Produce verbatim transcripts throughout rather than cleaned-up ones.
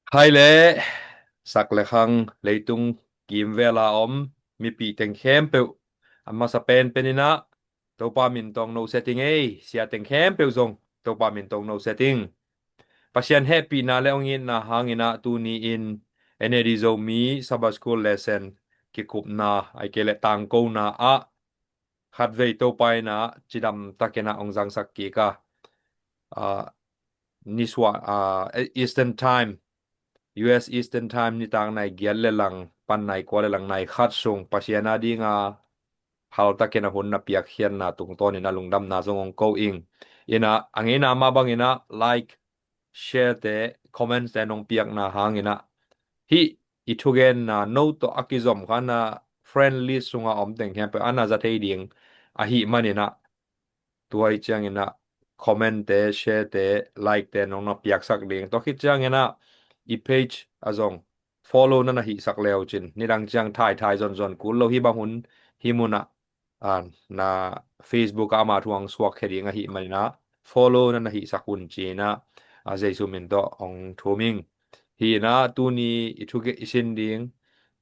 Khai le sak le khang leitung kimvel a om mipi teng khempeuh a masa penpen in ah Topa min tawh hong nosia ding ei, sia teng khempeuh zong Topa min tawh hong nosia ding. Pasian hehpihna le hong itna hangin ah tuni in N A D Zomi Sabbath School lesson kikupna, ahih kei leh tangkona ah khatvei Topa in ah cidam takin ah hong zangsak kik a, ah, nisuah, ah, Eastern Time, U S Eastern Time nitak nai giat le lang pan nai kua le lang nai khat sung Pasian a ding a hal takin a hun na piakkhiatna tungtawn in ah lungdamna zong hong ko ing. In ah a ngeina mah bangin ah like, share te, comments te nong piakna hangin ah hih i thugenna no tawh a kizom kha na friend list sunga om teng khempeuh a na za thei ding ahih manin ah tua hi ciangin ah comment te, share te, like te nong na piaksak ding. Tua khit ciangin ah i page a zong follow na na hihsak le uh cin, nidang ciang thaithai zonzon kul lo, hih bang hun hih mun ah, ah, na Facebook ah ama thu hong suak khia ding ahih manin ah follow na na hihsak un ci-in ah, ah, Jesu min tawh hong thum ing. Hi in ah tuni i thuge-, i sin ding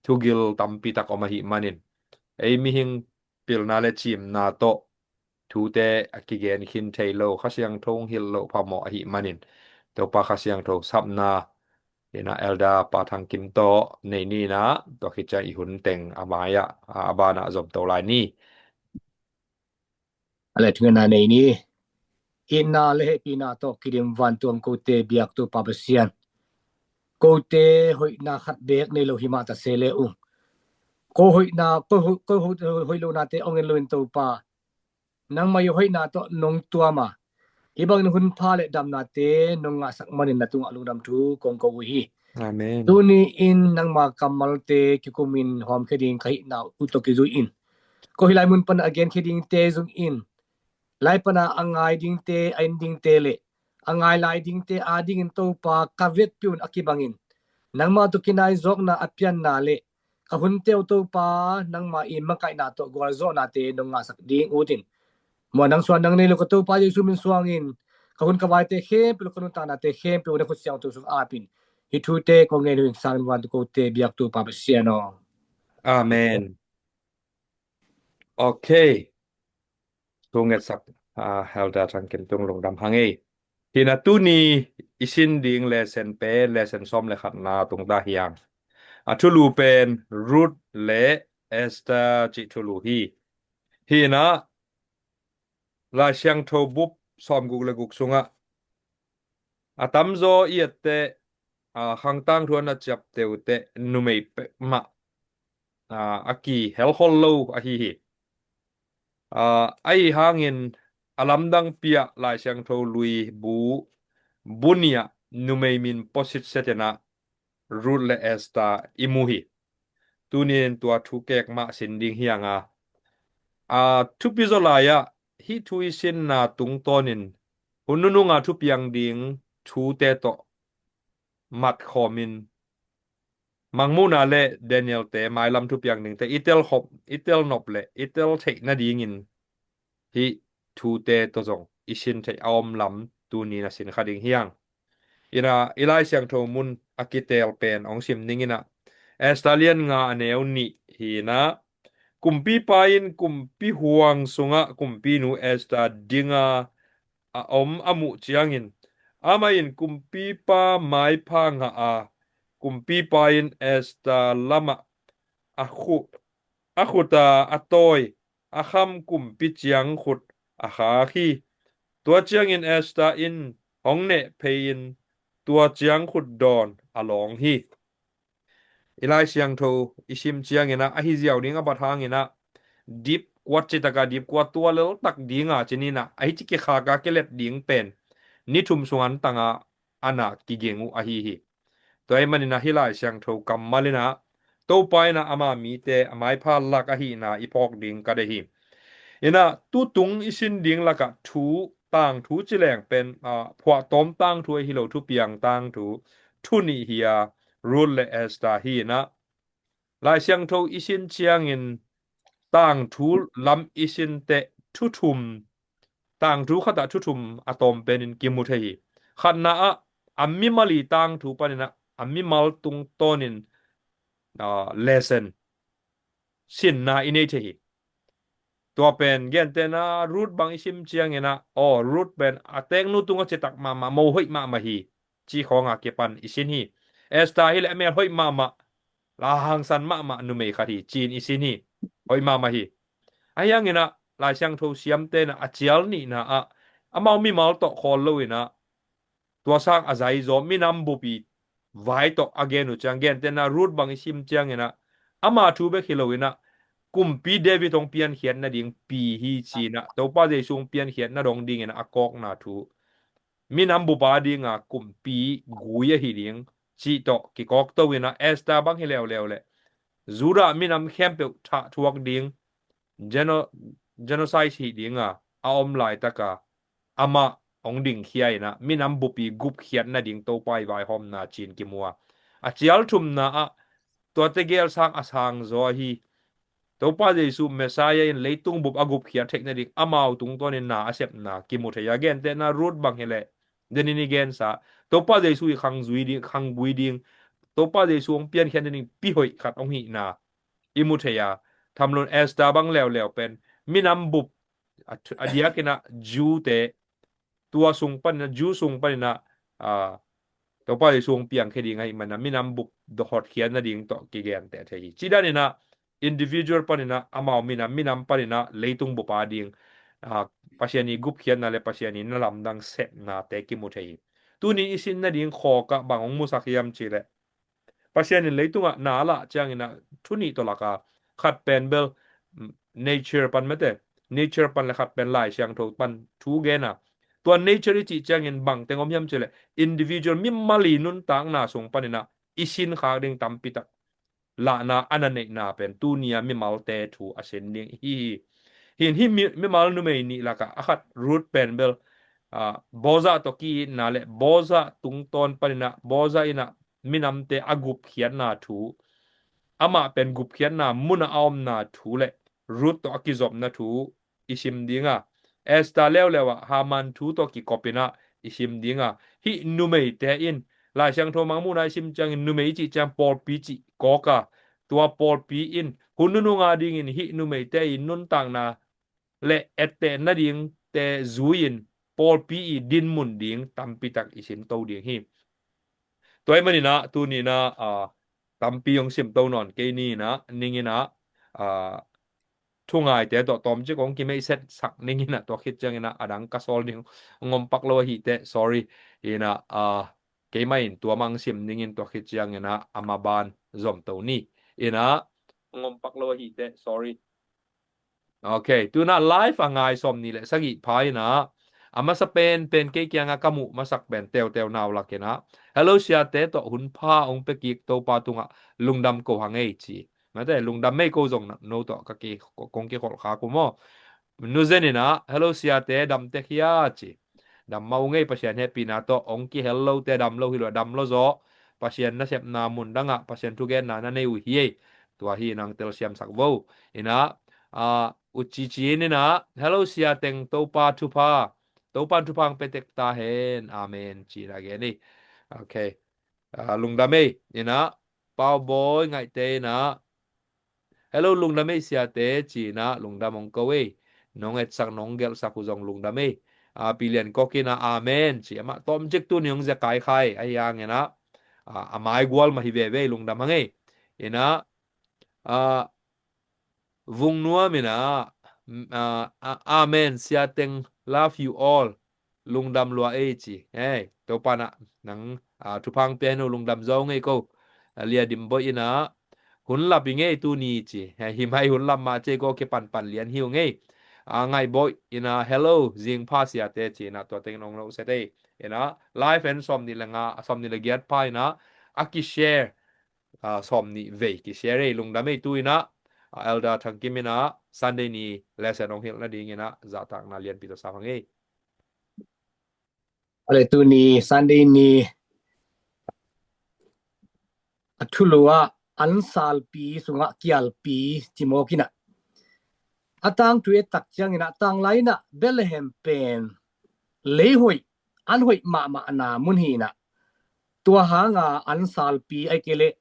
thugil tampi tak om ahih manin ei mihing pilna le cimna tawh thute a kigen khin thei lo, Kha Siangtho hong hilh loh phamawh ahih manin Topa Kha Siangtho sapna in ah Elder Pa Thang Kim tawh nei ni in ah, tua khit ciang i hun teng a mai ah, a, a ban ah zom to lai ni. A le thungetna nei ni. Itna le hehpihna tawh kidim vantung kote biak Topa Pasian, kote hoihna khat beek nei lo hi mah ta se le ung, ko hoihna, ko ho-, ko ho-, hoih lohnate hong en loin Topa, nangmah i hoihna tawh nong tuam a, hih bangin hun pha le damnate nong ngahsak manin na tungah lungdam thu kong ko uh hi. Amen. Tuni in nangma kammalte kikumin hawmkhia ding ka hihna uh tawh kizui in, ko hih lai mun pan a genkhia dingte zong in, lai pana a ngai dingte, a en dingte le a ngai lai dingte adingin Topa ka vetpih un a kibangin nangma tawh kinai zawkna a pianna le ka hunte uh Topa nangma i makaihna tawh gualzawhnate nong ngahsak ding utin, muan nang suan nang nei lo ka Topa Jesu min suangin ka hun ka vaite khempeuh le ka nuntaknate khempeuh na khut siangtho sung apin hih thute kong ngen uh in, sangin vantung kote biak Topa Pasian aw. Amen. Okay. Thu ngetsak, ah, Elder Thang Kim tung lungdam hang ei. Hi in ah tuni i sin ding lesson pen lesson sawm le khatna tung ta hi hang. A thulu pen Ruth le Esther cih thulu hi. Hi in ah Lai Siangtho bup sawmguk le guk sungah a tamzaw i etteh, ah, khang tangthu a na ciapteh uhteh numei peuhmah, ah, a kihelkhol lo ahi hi. Ah, ahi hangin a lamdang piah Lai Siangtho lui bu, bu nih ah numei min puasit setin ah Ruth le Esther i mu hi. Tuni in tua thu kek mah sin ding hi hang a, a thupi zaw lai-ah hih thu i sinna tungtawnin hun nunung a thupiang ding thute tawh matkhawmin Mangmuhna le Daniel-te mailam thupiang dingte i telkhop, i telnop le i tel theih nadingin hih thute tawh zong i sin theih a om lam tuni na sin kha ding hi hang. In ah i Lai Siangtho mun a kiteel pen hong sim ning in ah, Esther lian nga a neu nih hi in ah, kumpipa in kumpi huang sungah kumpinu Esther dinga a om a muh ciangin, amah in kumpipa maipha ngah a, kumpipa in Esther lamah a khu-, a khut a a tawi a kham kumpi ciangkhut a khak hi. Tua ciangin Esther in hong neh phei-in tua ciangkhut dawn a lawng hi. I Lai Siangtho i sim ciangin ah, ahi ziau ding a bat hangin ah, dipkuat citak a dipkuat tua leltak ding a ci-in ah, ahi ci kikhak a kilet ding pen ni thum sung an tang a, a na kiging uh ahi hi. Tua ahih manin ah hih Lai Siangtho kammal in ah Topa in ah ama mite a maipha lak ahihna i phawk ding ka deih hi. In ah tutung i sin ding lakah thu, tangthu ci leng pen, ah, phuahtawm tangthu ahi lo, thupiang tangthu thu nih hi a, Ruth le Esther hi in ah, Lai Siangtho i sin ciangin tangthu lam i sin teh thu thum, tangthu khatah thu thum a tawm penin kimu thei hi. Khatna ah a mimali tangthu panin ah a mimal tungtawnin, ah, lesson sinna i nei thei hi. Tua pen gentehna Ruth bang i sim ciangin ah, aw, Ruth pen a teknu tungah citak mahmah, mo hoih mahmah hi, ci khawng a kipan i sin hi. Esther hi leh a mel hoih mahmah, la hangsan mahmah numei khat hi, ci-in i sin hi. Hoih mahmah hi. Ahi hangin ah Lai Siangtho siamte in ah a cial nihna ah amau mimal tawh khawl lo in ah, tua sang a zaizaw minam bup i vai tawh a gen uh ciang, gentehna Ruth bang i sim ciangin ah, ama thu bek hi lo in ah, kumpi David hong piankhiat nading pi hi ci-in ah, Topa Jesu hong piankhiat nadong dingin ah a kawkna thu, minam bup a dinga kumpi gui ahi ding cih tawh kikawkto in ah, Esther bang hi leuleu leh Judah minam khempeuh thah thuak ding, geno-, genocide hi dinga a om laitaka amah hong dingkhia in ah, minam bup i gupkhiat nading Topa i vaihawmna ci-in kimu a. A cial thumna ah tuate gel sang a sangzaw ahi Topa Jesu Messiah in leitung bup a gupkhiat theih nading amau tungtawnin na a sepna kimu thei a, gentehna Ruth bang hi leh, denin i gensa, Topa Jesu i khang zui ding, khang gui ding, Topa Jesu hong piankhiat nading pi hoih khat hong hihna i mu thei a. Thamlun Esther bang leuleu pen minam bup a, a diakin ah Jew-te, tua sung panin ah, Jew sung panin ah, ah, Topa Jesu hong piangkhia ding ahih manin ah minam bup hotkhiat nading tawh kigenteh thei hi. Ci danin ah individual panin ah, amau minam, minam panin ah leitung bup a ding, ah, Pasian i gupkhiatna leh Pasian i na lamdang sepnate kimu thei hi. Tuni i sin nading khawk ah bang hong musak hiam cih leh, Pasian in leitungah na a lah ciangin ah thu nih tawh lak a, khat pen bel, mm, nature pan mate, nature pan leh khat pen Lai Siangtho pan thu gen a. Tua nature i cih ciangin bang teng om hiam cih leh, individual mimal i nuntakna sung panin ah i sin khak ding tampi tak lahna a na neihna pen tuni a mimalte thu a sin ding hi hi. Hin hih mi, mimal numei nih lakah a khat Ruth pen bel, ah, Boaz tawh ki-itna leh Boaz tungtawn panin ah Boaz in ah minamte a gupkhiatna thu, amah pen gupkhiatna munah a omna thu leh Ruth tawh a kizopna thu i sim ding a, Esther leuleu ah Haman thu tawh kikop in ah i sim ding a, hih numeite in Lai Siangtho Mangmuhna i sim ciangin numei i cih ciang pawlpi cih kawk a, tua pawlpi in hun nunung a dingin hih numeite i nuntakna leh etteh nadingte zui-in pawlpi i dinmun ding tampi tak i simto ding hi. Tua ahih manin ah tuni in ah, ah, tampi hong simto nawn kei ni in ah, ning in ah, ah, thungaite tawh tawmcik hong kimeihset sak ning in ah, tua khit ciangin ah a dang ka sawl ding hong om pak lo ahih teh, sorry. In ah, ah, keimah in tua mah hong sim ning in, tua khit ciangin ah a maban zomto ni. In ah, hong om pak lo ahih teh, sorry. Ok, tu in ah live a ngai sawmnih leh sagih pha in ah, a masa penpen kei kiangah ka muh masak pen teuteu nau lak in ah, "Hello siate, tawh hun pha hong pia kik Topa tungah lungdam ko hang ei," ci. Mate, lungdam ei ko zong na, no tawh ka ki, ko, kong kikholh khak uh maw. Nu Zen in ah, "Hello siate, dam tek hia?" ci. Dam mah ung ei, Pasian hehpihna tawh. Hong kihel lote dam lo hi lo, dam lo zaw. Pasian nasepna mun dangah Pasian thugenna na nei uh hi ei. Tua hi in ah hong telsiamsak vo. In ah, ah, U Cici in ah, "Hello sia teng, Topa thupha, Topa in thupha hong pia tek ta hen. Amen," ci in ah gen ei. Ok. Ah, lungdam ei. In ah, Pau Bawi Ngaihte in ah, "Hello, lungdam ei siate," ci in ah lungdam hong ko ei. Nong etsak, nong gelhsak uh zong lungdam ei. Ah, Pi Lian Kok in ah, "Amen," ci. Amah tawmcik tuni hong zia kaikhai ahi hangin ah, ah, a maigual mah hi veve, lungdam hang ei. In ah, ah, Vung Nuam in ah, ah, ah, "Amen, sia teng, love you all. Lungdam lua ei," ci. Hei, Topa in ah nang, ah, thupha hong pia hen uh, lungdam zaw ung ei ko. Ah, Lia Dim Bawi in ah, "Hun lap i ngei tuni," ci. Hei, hi mai, hun lap mah ci ei ko, kipanpan lian hi ung ei. Ah, Ngai Bawi in ah, "Hello, zingpha siate," ci in ah, tua teng in hong nusia ei. In ah, live en sawmnih leh nga, sawmnih leh giat pha in ah, a kishare, ah, sawmnih vei kishare ei, lungdam ei. Tu in ah, ah, Elder Thang Kim in ah Sunday ni lesson hong hilh nading in ah zahtakna lianpi tawh sa hang ei. Ale, tuni Sunday ni a thulu ah an salpi sungah kialpi ci mawk in ah, a tangthu et tak ciangin ah, tanglai in ah Bethlehem pen lei hoih, an hoih mahmahna mun hi in ah, tua hanga an salpi ai kei leh,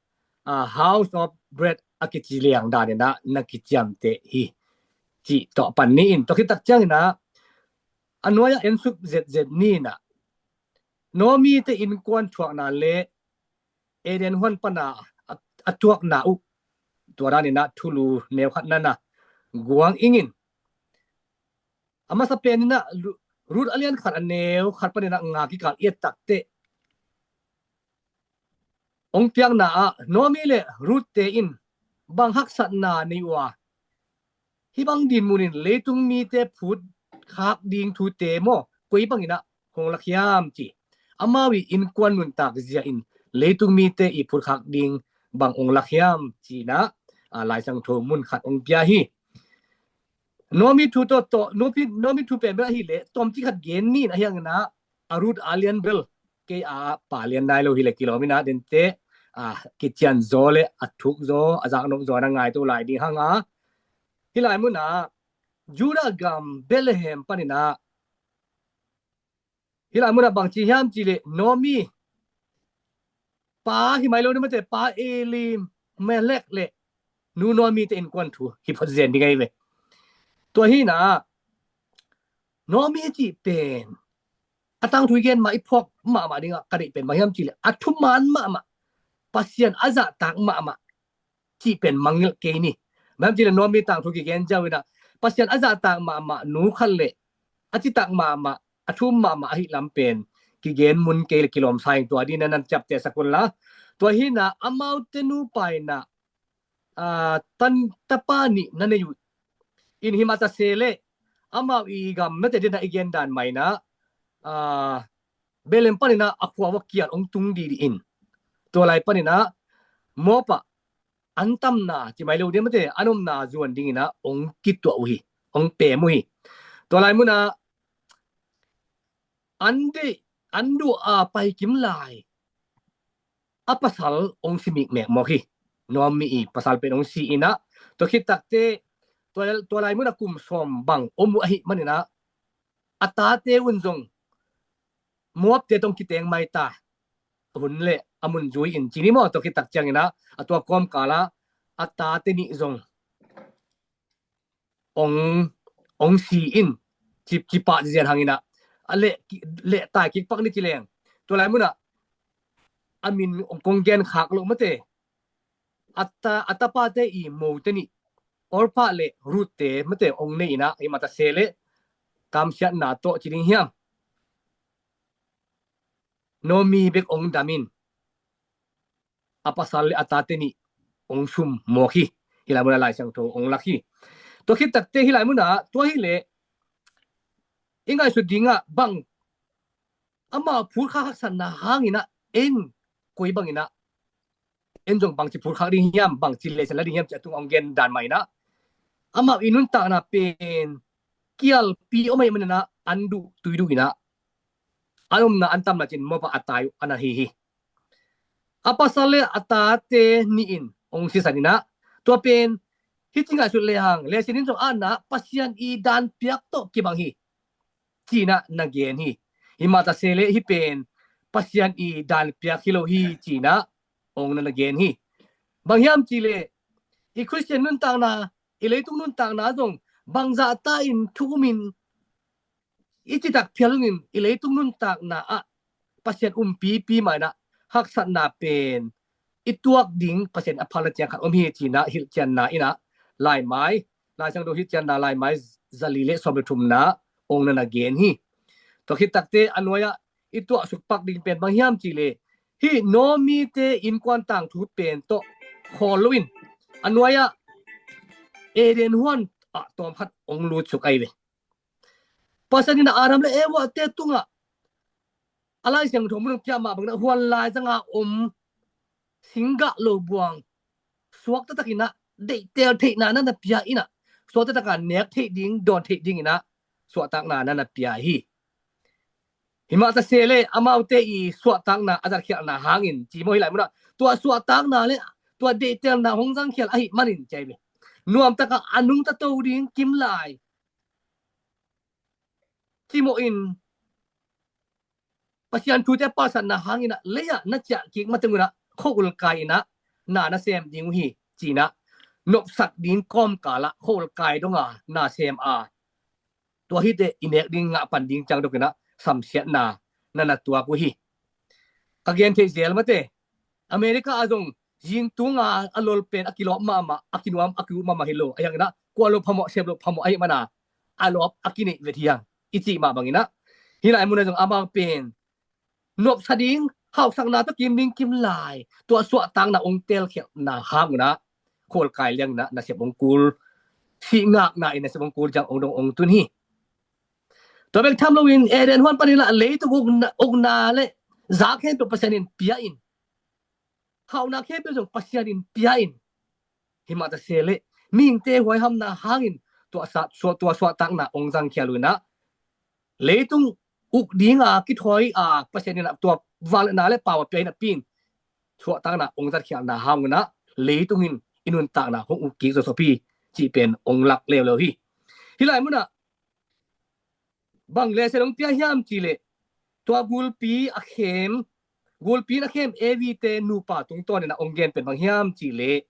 ah, House of Bread a kici liang danin ah na kiciamteh hi. Cih tawh pan ni in, tua khit tak ciangin ah a nuai-ah en suk zetzet ni in ah Naomi te innkuan thuakna le Eden huan pana a, a tuakna uh, tua danin ah thulu neu khat nana guang ingin. A masa penin ah Ru-, Ruth a lian khat a neu khat panin ah nga kikal i et takteh hong piakna ah Naomi le Ruth te in bang haksatna nei uh a, hih bang dinmun in leitung mite phut khak ding thute maw, koi bangin ah hong lak hiam ci. Amau i innkuan nuntak zia in leitung mite i phut khak ding bang hong lak hiam ci-in ah, ah, Lai Siangtho mun khat hong pia hi. Naomi thu tawh, tawh, Naomi, Naomi thu pen bel ahih leh tawmcik khat gen ni in, ahi hangin ah a Ruth a lian bel kei a pa lian nai lo hi leh kilawm in ah dente, ah, kician zaw le a thuk zaw, a zaknop zaw na ngaito lai ding hang a. Hih lai mun ah Judah gam Bethlehem panin ah, hih lai mun ah bang ci hiam cih leh Naomi pa hi mai lo ni mate, pa Elimelek le nu Naomi te innkuan thu hi phot zen ding ahi ve. Tua hi in ah Naomi cih pen a tangthu i gen ma i phuak mahmah ding ah ka deih pen bang hiam cih leh a thuman mahmah, Pasian a zahtak mahmah cih pen mangngilh kei ni. Bang hiam cih leh Naomi tangthu kigen ziau in ah Pasian a zahtak mahmah nu khat le a citak mahmah, a thum mahmah ahih lam pen kigen mun kei le kilawm sa ing. Tua ding na nan ciapteh sak un la. Tua hi in ah amaute nupa in ah, ah, tan tapa nih na nei uh in, hi mah ta se leh amau i gam mate ding ah i gen dan mah in ah, ah, Bethlehem panin ah a khua uah kial hong tung didi in, tua lai panin ah Moab ah an tamna ci mai lo ding mate, an omna zuan dingin ah hong kituah uh hi, hong pem uh hi. Tua lai mun ah an deih, an duh a pai kim lai a pasal hong si mikmek mawk hi. Naomi i pasal pen hong si in ah, tua khit takteh tua, tua lai mun ah kum sawm bang om uh ahih manin ah a tate un zong Moab te tawh kiteng mai ta, a hun le a mun zui in ci ni maw. Tua khit tak ciangin ah a tua kawmkal ah a tate nih zong hong, hong si in, ci, ci pah zian hangin ah a leh, leh tai kik pak ni ci leng, tua lai mun ah a min hong kong gen khak loh mate, a ta, a tapate i mote nih, Orpah le Ruth te mate hong nei in ah, hi mah ta se leh kamsiatna tawh ci ding hiam, Naomi bek hong dam in a pasal le a tate nih hong sum mawk hi. Hih lai mun ah Lai Siangtho hong lak hi. Tua khit takteh hih lai mun ah tua hi leh i ngaihsut ding ah bang amau phut khak haksatna hangin ah en koi bangin ah en zong bangci phut khak ding hiam, bangci lehsian la ding hiam ci a tung hong gen dan mah in ah amau i nuntakna pen kialpi om ahih manin ah an duh tui duh in ah an omna an tamna cin Moab ah a tai uh a na hi hi. A pasal le a tate nih in hong sisan in ah, tua pen hih ci ngaihsut lehang lehsian in zong a na Pasian i dan piak tawh kibang hi ci-in ah na gen hi. Hi mah ta se leh hih pen Pasian i dan piak hi lo hi ci-in ah hong na na gen hi. Bang hiam cih leh i Khristian nuntakna, i leitung nuntakna zong bangzah ta in thu um in i citak phial ung in i leitung nuntakna ah Pasian umpipi mah in ah haksatna pen i tuak ding Pasian a phalna ciang khat om hi ci-in ah hilhcianna in ah laimai, Lai Siangtho hilhcianna laimai zali le sawm le thumna hong na na gen hi. Tua khit takteh a nuai-ah i tuah suk pak ding pen bang hiam cih leh hih Naomi te innkuan tangthu pen tawh khawl lo in a nuai-ah Eden huan ah tawmkhat hong lut suk ahi ve. Pasian in Adam le Eva te tungah a Lai Siangtho mun hong piak mah bangin ah huan lai zanga om singgah lo buang suakta takin ah deihtel theihna na na pia in ah suakta taka nek theih ding, dawn theih dingin ah suahtakna na na pia hi. Hi mah ta se leh amaute i suahtakna a zatkhialhna hangin ci maw, hih lai mun ah tua suahtakna le tua deihtelna hong zangkhial ahih manin ci ahi ve. Nuamtaka a nungta to ding kim lai cimawh in Pasian thute a palsatna hangin ah lei ah na ciah kik mateng un ah khuaul kai in ah na na sem ding uh hi, ci-in ah nopsak ding kawmkal ah khuaul kai dong a na sem a, tua hite i nek ding ngah pan ding ciang dok in ah samsiatna na na tuak uh hi. Ka gen thei zel mate, America ah zong zing tung a a lol pen a kilawp mahmah, a kinuam a kiu mahmah hi lo. Ahi hangin ah kua lawp phamawh, sep lawp phamawh ahih man a a lawp a kineih vet hi hang i cih mah bangin ah, hih lai mun ah zong amau pen nopsa ding, hausakna tawh kim ding kim lai, tua suahtakna ong telkhialhna hang un ah khuaul kai liang in ah nasep ong kul, sih ngakna in nasep ong kul ciang ong dong ong tun hi. Tua bek tham loin Eden huan panin ah leitung ukna, ukna le zak khempeuh Pasian in pia in, hauhna khempeuh zong Pasian in pia in, himah ta se leh mihingte huaihamna hangin tua sa-, sua-, tua suahtakna ong zangkhia lo in ah leitung uk ding a kithawi a Pasian in ah tua vangliatna le pau a pia in ah pin suahtakna ong zatkhialhna hang un ah leitung in i nuntakna hong uk kik zawsop hi, cih pen ong lak leuleu hi. Hih lai mun ah bang lesson ong pia hiam cih leh, tua gulpi a khem, gulpi in a khem Evi te nupa tungtawn in ah ong gen pen bang hiam cih leh,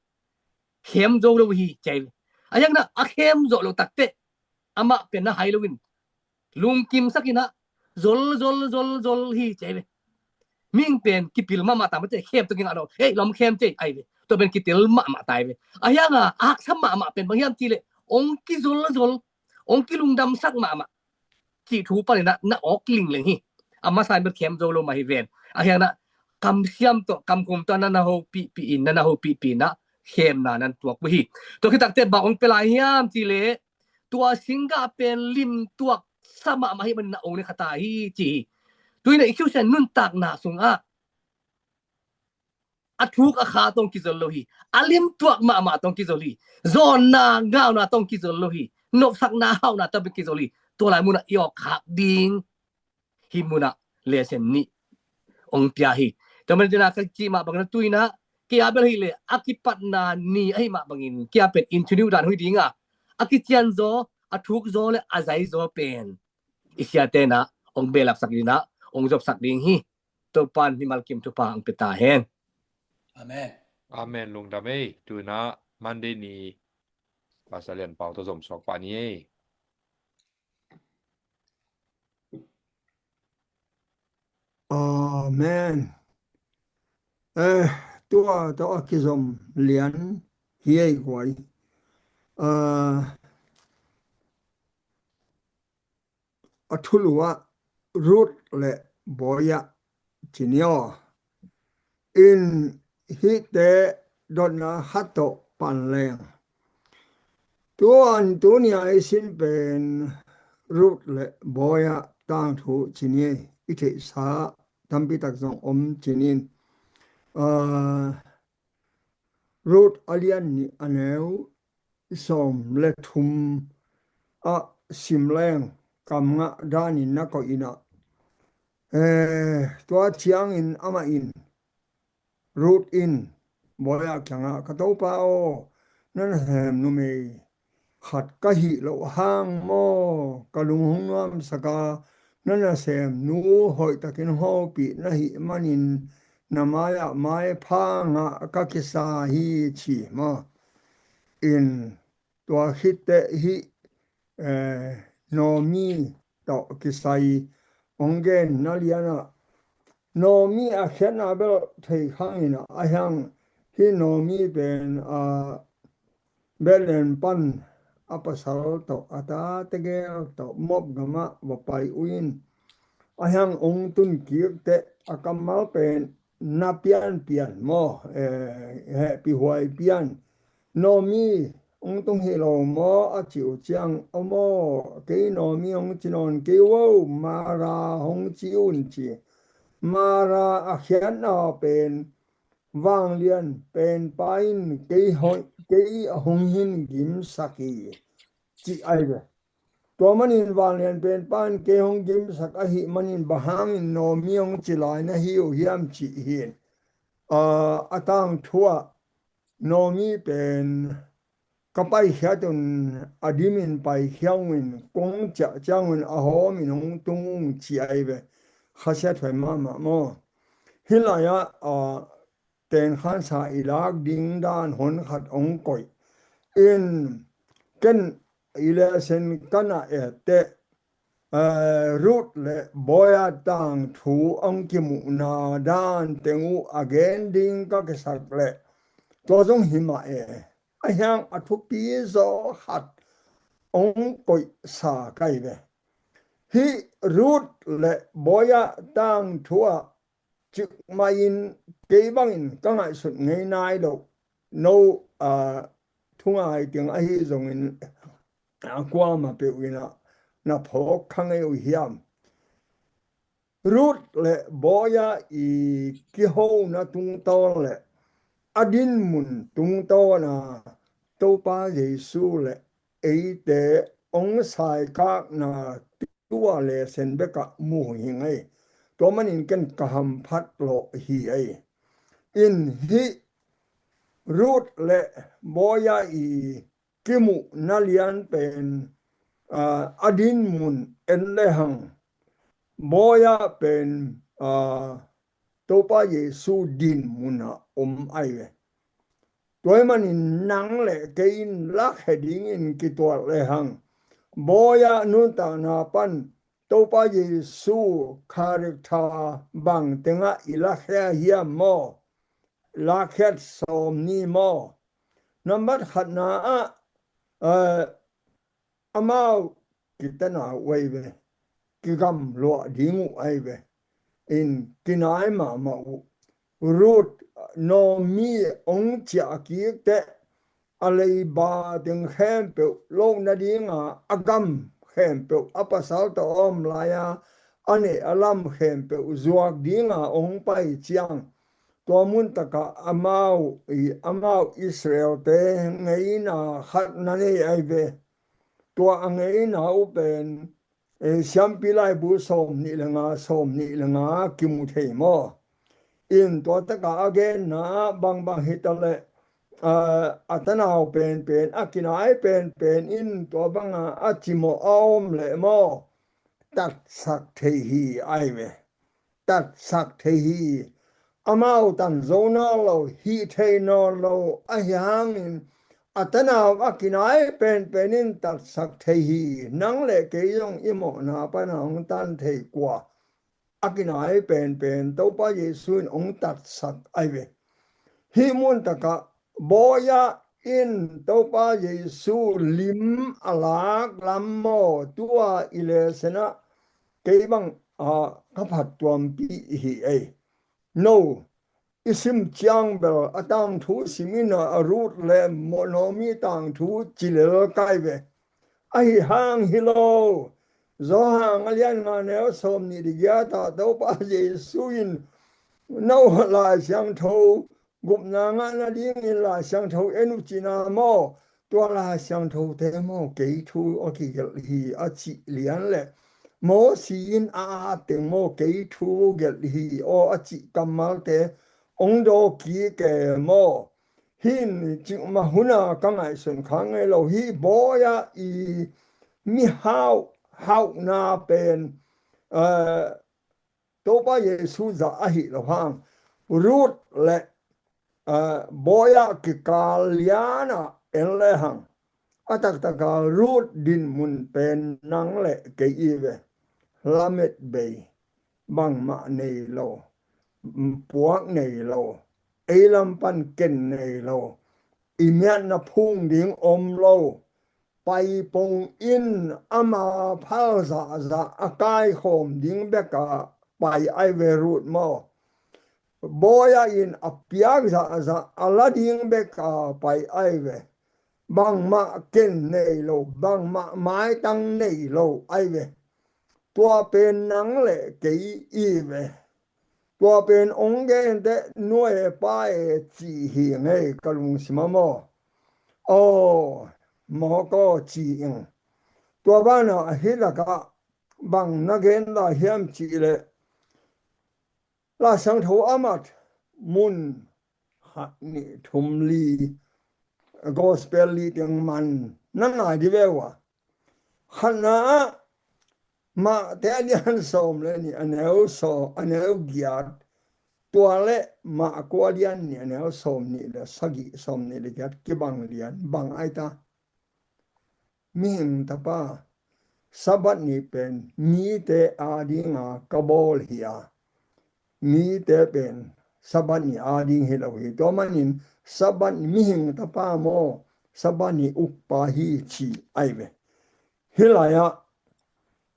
khem zo lo hi, ci hi. Ahi hangin ah a khem zawh loh takteh amah pen na hai loin lungkimsak in ah zol, zol, zol, zol hi, ci hi. Mihing pen kipil mahmah ta mate, khem tawh kingah lo, ei, lawm khem, ci hi ve. Tua pen kitel mahmah ta hi ve. Ahi hang a a haksa mahmah pen bang hiam cih leh ong kizol, zol, ong kilungdamsak mahmah cih thu panin ah na awk lingleng hi. A masa in bel khem zo lo mah hi ven. Ahi hangin ah kamsiam tawh kamkhum tawh na na hopihpih in, na na hopihpih in ah khemna nan tuak uh hi. Tua khit takteh bang ong pia lai hiam cih leh, tua singgah pen limtuak sa mahmah ahih manin ah ong ne kha ta hi, ci hi. Tu-in ah i Khristian nuntakna sungah a thuk a kha tawh ong kizol lo hi. A limtuak mahmah tawh ong kizol hi. Zawnna ngauna tawh ong kizol lo hi. Nopsakna hauhna tawh ong kizol hi. Tua lai mun ah i awk khak ding hih mun ah lesson nih ong pia hi. Tua manin ah ka cih mah bangin ah tu-in ah kei a bel hi leh a kipatna ni ahih mah bangin kei a pen interview dan hoih ding a, a kician zaw, a thuk zaw le a zai zaw pen i siate in ah ong behlapsak ding in ah ong zopsak ding hi. Topa'n mimal kim thupha ong pia ta hen. Amen. Amen. Lungdam ei. Tu-in ah Monday ni Pastor Lian Pau tawh zom suak pah ni ei. Amen. Eh, tua tawh a kizom lian hi ei guai. Ah, a thulu ah Ruth le Boaz ci ni aw. In hihte dotna khat tawh pan leng. Tuan tuni a i sin pen Ruth le Boaz tangthu ci ni, i theihsa tampi tak zong om ci ni. Ah, Ruth a lian nih a neu sawm le thum ah sim leng, kam ngah danin na koih in ah, eh, tua ciangin amah in, Ruth in Boaz kiangah, "Ka topa aw, na nasem numei khat ka hih loh hang maw ka lung hong nuamsak a, na nasem nu hoihtakin hopih na hih manin na mai-ah maipha ngah ka kisa hi," ci maw. In tua khit teh hih, eh, Naomi tawh kisai hong genna lianah Naomi a khiatna bel thei khang in ah, ahi hang hih Naomi pen, ah, Bethlehem pan a pasal tawh a ta tegel tawh Moab gamah va pai uh in, ahi hang hong tun kik teh a kammal pen na pianpian maw, eh, hehpihhuai pian. "Naomi hong tung hi lo maw?" a cih uh ciang, "Aw maw, kei Naomi hong ci nawn kei uh, Mara hong ci un," ci. Mara a khiatna pen, "Vanglian penpa in kei hong, kei hong hin gimsak hi," cih ahi ve. Tua manin vanglian penpa in kei hong gimsak ahih manin bang hangin Naomi hong ci lai na hi uh hiam cih hi in. Ah, a tangthu ah Naomi pen, "Ka paikhiat un, a dimin paikhia ung in, kong ciah ciangun a hawmin hong tung ung," ci ahi ve. khasia thuai mahmah maw. Hih lai-ah, aa, tenkhansa i lak ding dan hon khat hong koih in, ken i lesen ka na etteh, aa, Ruth le Boaz tangthu hong kimuhna dan teng uh a gen ding ka kisak leh tua zong hi mah e. Ahi hang a thupi zaw khat hong koihsa ka hi ve. Hih Ruth le Boaz tangthu ah cikmah in kei bangin ka ngaihsut ngei nai loh, no, aa, thungai ting ahi zongin a kuamah peuh in ah na phawk kha ngei uh hiam? Ruth le Boaz i kihona tungtawn le a dinmun tungtawn a Topa Jesu le eite hong saikakna tua lesen bekah mu hi ngei. Tua manin ken ka hamphat lawh hi ei. In hih Ruth le Boaz i kimuhna lian pen, aa, a dinmun en lehang Boaz pen, aa, Topa Jesu dinmun ah om ahi ve. Tua ahih manin nang le kei in lakhia dingin kituat lehang Boaz nuntakna pan Topa Jesu character bang tengah i lakhia hiam maw? Lakkhiat sawm ni maw? Nambat khatna ah, aa, amau kitanau ahi ve, kigamluah ding uh ahi ve. In kinai mahmah uh. Ruth, Naomi hong ciah kik teh a leiba teng khempeuh loh nadinga a gam khempeuh a pasal tawh a om lai-a a neh a lam khempeuh zuak dinga hong pai ciang tua muntakah amau i, amau Israel-te ngeina khat na nei ahi ve. Tua a ngeina uh pen, eh, Siampi Laibu sawm nih le nga, sawm nih le nga kimu thei maw? In tua takah a genna bangbang hi ta leh, aa, a tanau penpen, a kinai penpen in tua banga a cimawh a om leh maw? Tatsak thei hi ahi ve. Tatsak thei hi. Amau tan zo nawn lo, hih thei nawn lo ahi hangin a tanau a kinai penpen in tatsak thei hi. Nang le kei zong i mawhna pana hong tan thei kua a kinai penpen Topa Jesu in hong tatsak ahi ve. Hih muntakah Boaz in Topa Jesu lim a lak lam maw, tua i lesen ah kei bang, aa, ka phattuampih hi ei. No, i sim ciang bel a tangthu sim in ah Ruth le Naomi tangthu ci lel ka hi ve. Ahi hang hi lo. Johan a lian nga neu sawm nih le giat ah Topa Jesu in no Lai Siangtho gupna ngah nadingin Lai Siangtho en uh cihna maw? Tua Lai Siangthote maw kei thu a kigelh hi a cih lian le Mosi in a at teng maw kei thu gelh hi aw a cih kammalte hong daw kik e maw? Hih in cikmah hun a ka ngaihsun kha ngei lo. Hih Boaz i mihau hauhna pen, eh, Topa Jesu zah ahi lo hang Ruth le, eh, Boaz kikal lian ah en lehang a taktaka Ruth dinmun pen nang le kei i ve. Lamet bei, bangmah nei lo, puak nei lo, ei lam pan ken nei lo, i miatna phung ding om lo, paipong in ama phal zahzah a kaikhawm ding beka pai ahi ve Ruth maw? Boaz in a piak zahzah a la ding beka pai ahi ve. Bangmah ken nei lo, bangmah maitang nei lo ahi ve. Tua pen nang le kei i ve. Tua pen hong gente nuai e pa e ci hi ngei ka lungsim a maw? Aw, mawk aw ci ing. Tua banah hih lakah bang na gen lai hiam cih leh Lai Siangtho a mat mun khat nih thum li, gospel li teng man na ngai di ve ua. Khatna ah Mate a lian sawm le nih a neu sawm, a neu giat, tua le Marku a lian nih a neu sawm nih le sagih, sawm nih le giat kibang lian bang ai ta. Mihing Tapa, Sabbath ni pen mite adinga ka bawl hi a, mite pen Sabbath ni ading hi lo hi. Tua manin Sabbath ni, Mihing Tapa maw, Sabbath ni ukpa hi ci ai ve. Hih lai-ah,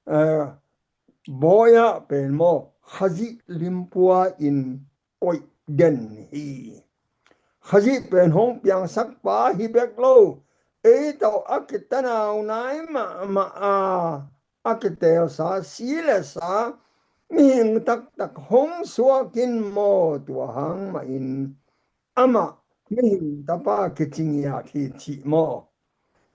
eh, bawi-ah pen maw, Khazih limpua in koih den hi. Khazih pen hong piangsakpa hi bek lo, ei tawh a kitanau nai mahmah a, a kitelsa, si le sa, mihing taktak hong suak in maw, tua hang mahin amah Mihing Tapa kici ngiat hi cih maw?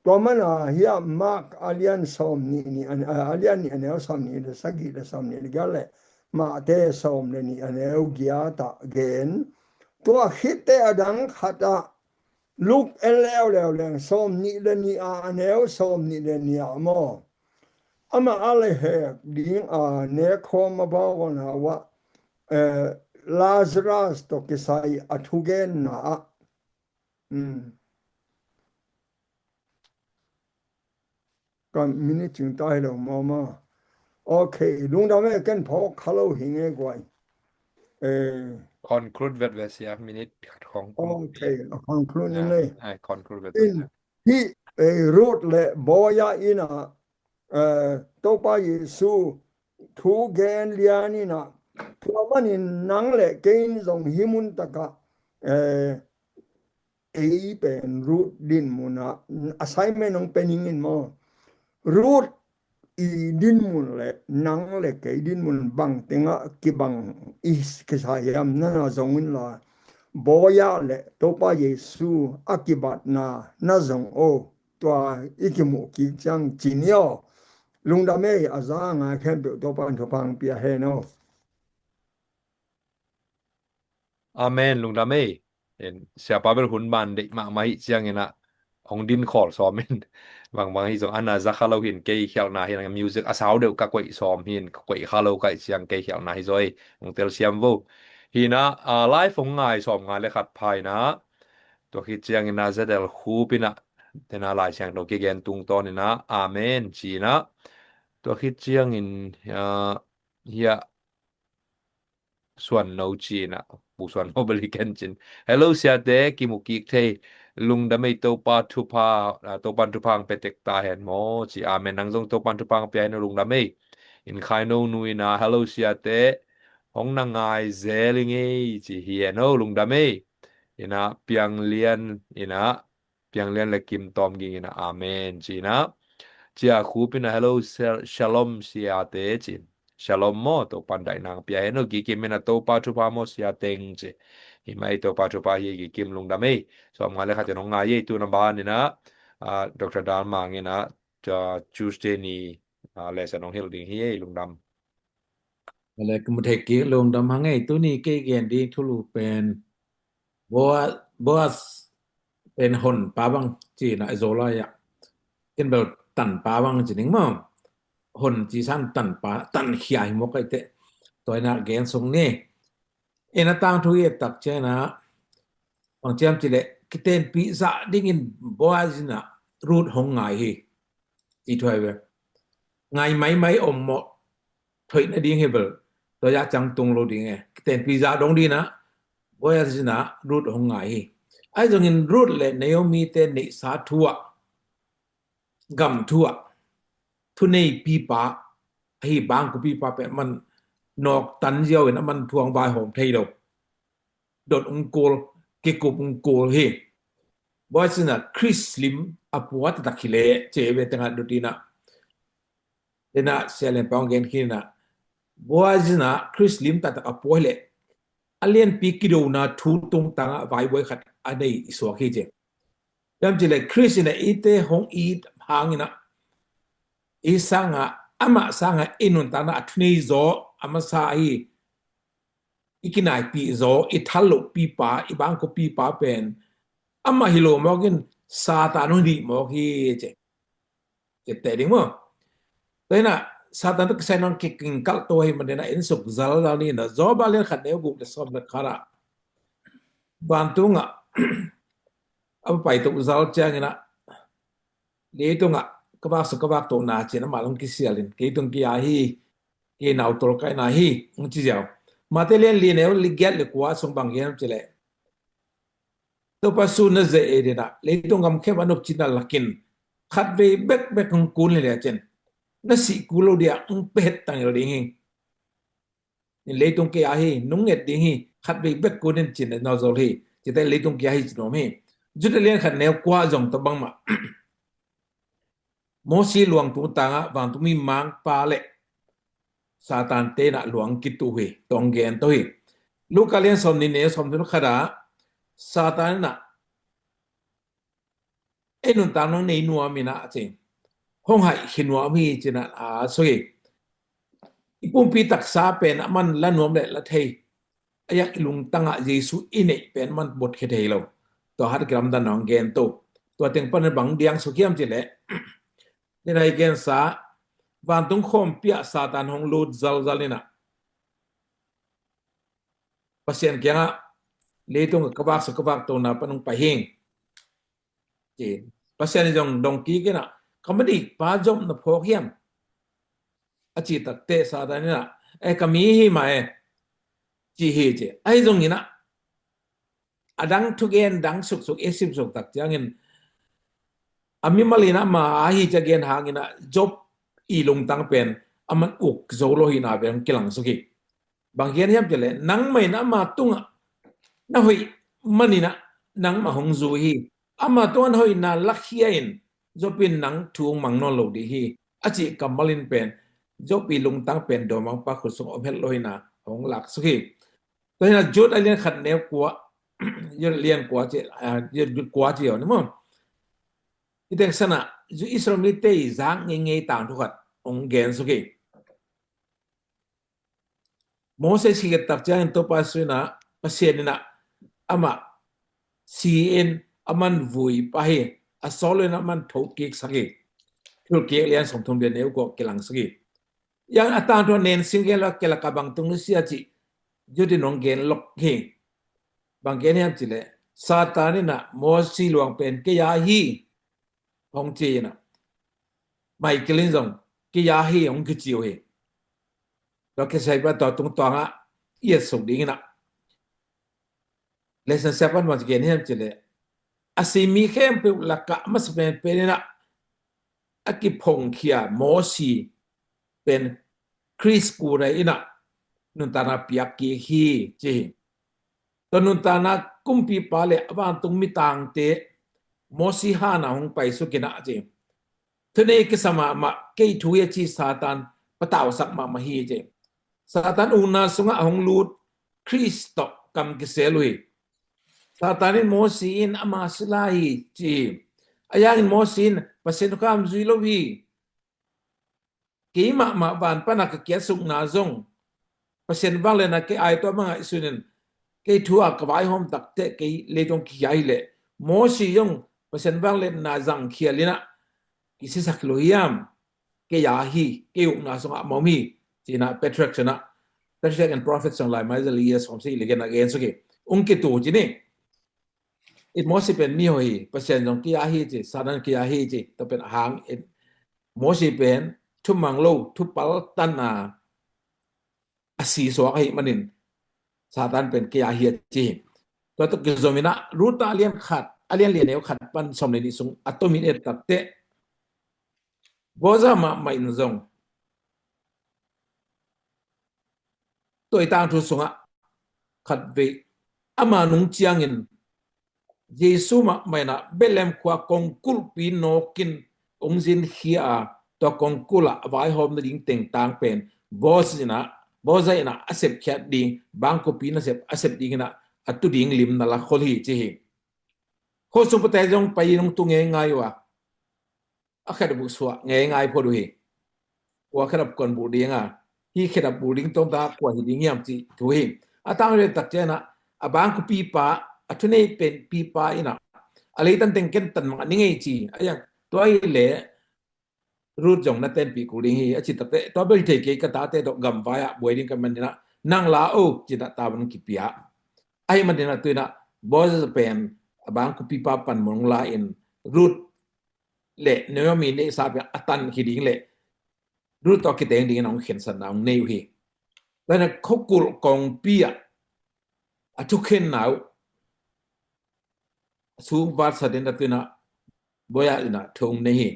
Tua mana hiah Mark a lian sawm nih, nih a, a lian nih a neu sawm nih le sagih le sawm nih le giat le Mate sawm le nih a neu giat ah gen. Tua khit teh a dang khat ah Luke en leuleu leng sawm nih le nih a, a neu sawm nih le nih ah maw? Amah a le hek ding a nek khawm a bawana uah, eh, Lazarus tawh kisai a thugenna ah. Hmm. Ka minute cing ta hi lo maw maw. Ok, lungdam e, ken phawk kha lo hi nge guai. Eh. Conclude vet ve sia, minute khat khong. Ok, a conclude ni le. Ai, conclude vet ve sia. Hih, eh, Ruth le Boaz in ah, eh, Topa Jesu thu gen lian in ah, tua manin nang le kei in zong hih mun takah, eh, ei pen Ruth dinmun ah assignment hong pe ning in maw? Ruth i dinmun le nang le kei dinmun bang tengah kibang i kisa hiam na na zong inla, Boaz le Topa Jesu a kibatna na zong o, tua i kimuh kik ciang ci ni aw. Lungdam ei, a za a ngai khempeuh Topa in thupha hong pia hen aw. Amen, lungdam ei. En, Siapa bel hun ban deih mahmah hi ciangin ah hong din khawl sawm in. Bangbang hi zong ana za kha lo hin kei khialhna hin music a sau deuh ka koih sawm hin ka koih kha lo ka hih ciang kei khialhna hi zaw ei. Hong telsiam vo. Hi in ah, ah, live hong ngai sawm ngai le khat pha in ah. Tua khit ciangin ah Z L Khup in ah, tena Lai Siangtho kigen tungtawn in ah, amen ci in ah. Tua khit ciangin, ah, hiah Suan No ci in ah, Pu Suan No bel hi ken cin. Hello siate, kimu kik thei. Lungdam ei, Topa thupha, ah, Topan thupha hong pia tek ta hen maw ci. Amen, nang zong Topan thupha hong pia hen aw, lungdam ei. In Khai No Nu in ah, hello siate, hong na ngai zel ing ei ci hi hen aw, lungdam ei. In ah Piang Lian in ah, Piang Lian le Kim Tawm Ging in ah, amen ci in ah. Cia Khup in ah, hello, shal-, shalom siate ci. Shalom maw, Topan daihna hong pia hen aw. Gi Kim in ah, Topa thupha maw sia teng ci. Hi mah ei, Topa thupha hi, Gi Kim lungdam ei. Sawm ngai le khat in hong ngai ei, tu na ban in ah, ah, Doctor Dal Mang in ah, ah, Tuesday ni, ah, lesson hong hilh ding hi ei, lungdam. Vale, ka mu thei kik, lungdam hang ei. Tuni kei gen ding thulu pen Boaz, Boaz pen hon pa bang ci in ah i Zolai ah. Ken bel tan pa bang ci ning maw. Hon ci san tan pa, tan khia hi mawk ai teh. Tua in ah gen sung ni. In ah tangthu i et tak ciang in ah, bang ciam ci leh, kitenpih zah dingin Boaz in ah Ruth hong ngai hi. Ci thuai ve. Ngai maimai om mawh, thoih nading hi bel, tua zah ciang tung lo ding e. Kitenpih zah dong ding in ah Boaz in ah Ruth hong ngai hi. Ahi zongin Ruth le Naomi te neihsa thu ah, gam thu ah, thuneipipa ahi, bangkupipa pen aman nawk tan ziau in aman thu hong vaihawm thei lo. Dot hong kul, kikup hong kul hi. Boaz in ah Khrist lim a pua taktak hi leh, ci ve teng ah dot in ah. Tena Sia Lian Pa hong gen khin in ah, Boaz in ah Khrist lim taktak a pua hi leh, a lianpi kidona thu tungtang ah vaibuai khat a nei i suak hi ci. Hiam ci leh Khrist in ah eite hong it hang in ah, i sang ah, amah sang ah i nuntakna a thunei zaw a masa hi. I kinaihpih zaw, i thallohpipa, i bangkupipa pen amah hi lo mawk in, Satan hong hih mawk hi ci. Ci teh ding maw. Tua in ah Satan tawh kisai nang kikingkalh to hi man dena ensuk zalzal ni na. Job a lian khat neu guk le sawm le khat ah, vantungah a va pai to zal ciangin ah, leitungah ka vak suk ka vak to na cin amah long kisialin, kei tung kia hi, kei nau tol kai na hi, ong ci ziau. Mate lian li neu li giat le kua sung bang hiam ci le, Topa su na ze e dina, leitung gam khem a nop cina lakin khat vei bek bek hong kun le cin, na si ku lo dia ong pet tang el ding hi. In leitung kia hi, nung nget ding hi, khat vei bek kun in cin na zol hi. Cite leitung kia hi ci nom hi. Jude lian khat neu kua zong to bangmah Mosi luang tu tangah vantungmi mangpa le Satan tena luang kitu hi, tong gen to hi. Luka lian sawm ni neu sawm tu khada Satan na ei nuntak nong nei nuam ina a ci. Hong hai khi nuam hi cina a sui. I pumpi taksa pen a man la nuam le la thei. A yak i lungtangah Jesu i neih pen man bot khe thei lo. Tua hat kilamdan nong gen to. Tua teng pan bang diang suk hiam ci le. Nina i gensa vantung khawmpi ah Satan hong lut zalzal ina. Pasian kiangah leitung ka vak suk ka vak to na pan hong pai hing. Ci. Pasian in zong dong kik ina, ka madik pa Job na phawk hiam? A ci takte Satan ina, e ka mi hi ma e. Ci hi ci. Ahi zong ina, a dang thugen dang suksuk e sim suk tak ciangin, a mimal ina ma a hi ca gen hang ina Job i lungtang pen a man uk zo lo hi na pen kilang suk hi. Bang hian hiam ci le, nangmah in ama tungah na hoih maninah nangmah hong zui hi. Ama tungah na hoihna lakhia in Job in nang thu hong mang nawn lo dih hi. A cih kammal in pen Job i lungtang pen dawmangpa khut sung om het lo hina hong laksuk hi. Tua hina Jude a lian khat neu kua, Jude lian kua ci, ah, Jude kua ci aw ni maw. I teng sana Israel mite i zak ngeingei tangthu khat hong gensuk hi. Moses hi tak ciangin Topa suina Pasian ina amah si in a man vui pah hi, a sawl in a man thokik sak hi. Thulkik lian sawmthum lian neu kua kilang sak hi. Yang a tangthu nen sing gen lo kila ka bang tung nusia ci Jude in hong gen lok hi. Bang gen hiam ci le Satan ina Moses luang pen kei a hi hong ci ina. Michael in zong kei a hi hong kici uh hi. Tua kisai pa tua tungtuangah i et suk ding ina. Lesson seven bang ci gen hiam ci le a si mi khempeuh lakah masa penpen ina a kiphongkhia Moses pen Khrist kure ina nuntakna piak kik hi ci hi. Tua nuntakna kumpipa le a vantung mitangte Moses hana hong paisuk ina ci. Thunei kisa mahmah kei thu hi a ci Satan patausak mahmah hi ci. Satan ukna sungah a hong lut Khrist tawh kam kisel uh hi. Satan in Moses in ama sila hi ci hi. A yangin Moses in Pasian thukham zui lo hi. Kei mahmah van pana ka kiatsukna zong Pasian vangliatna kei ai tua mah ngaihsun in kei thu a ka vaihawm takte kei leitung kikhia hi leh Moses zong Pasian vangliatna zangkhial ina kisisak lo hiam? Kei a hi, kei ukna sungah a mawm hi. Cina Patriarch cina Patriarch and Prophet song lai mai zali a sawm si ligen a gen suk hi. Ung kitu cini. It Moses pen mi hoih hi, Pasian zong kei a hi ci, Satan kei a hi ci, tua pen a hang in Moses pen thumang lo, thupal tan a a si suak ahi manin Satan pen kei a hi a ci hi. Tua tuk kizom ina Ruta a lian khat, a lian lian neu khat pan sawm le nih sung a tomin et takte Boaza mahmah in zong tua i tangthu sungah khat vei ama nung ciangin Jesu mahmah ina Bethlehem khua kongkulhpi nawkin hong zinkhia a tua kongkulh ah a vaihawm nading tengtang pen Boaz ina, Boaza ina a sepkhiat ding bangkupi nasep a sep ding ina a tu ding lim na lakhol hi ci hi. Khuasung pate zong pai in hong tu ngeingai uh a a khedap uh suah ngeingai phot uh hi. Kua khedap kuan bulh ding a, hi khedap bulh ding tawngta kua hi ding hiam cih thu hi. A tang le tak ciana a bangkupipa, a thunei pen pipa ina a leitan teng ken tan mang a ni ngei ci a yang tua hi le Ruth zong na tenpih kul ding hi, a ci takte, tua bel hi thei kei, ka tate tawh gamvai ah buai ding ka hih manin ah nang la o, ci-in ah tavuan kipia. Ahih manin ah tu-in ah Boaz pen a bangkua pipa pan mun hong la-in Ruth le Naomi neihsa pen a tan khin ding le Ruth tawh kiteng dingin hong khensatna hong nei uh hi. Tua in ah khuakulh kongpi ah a thukhenna uh sung vatsat in ah tu-in ah Boaz in ah thu hong nei hi.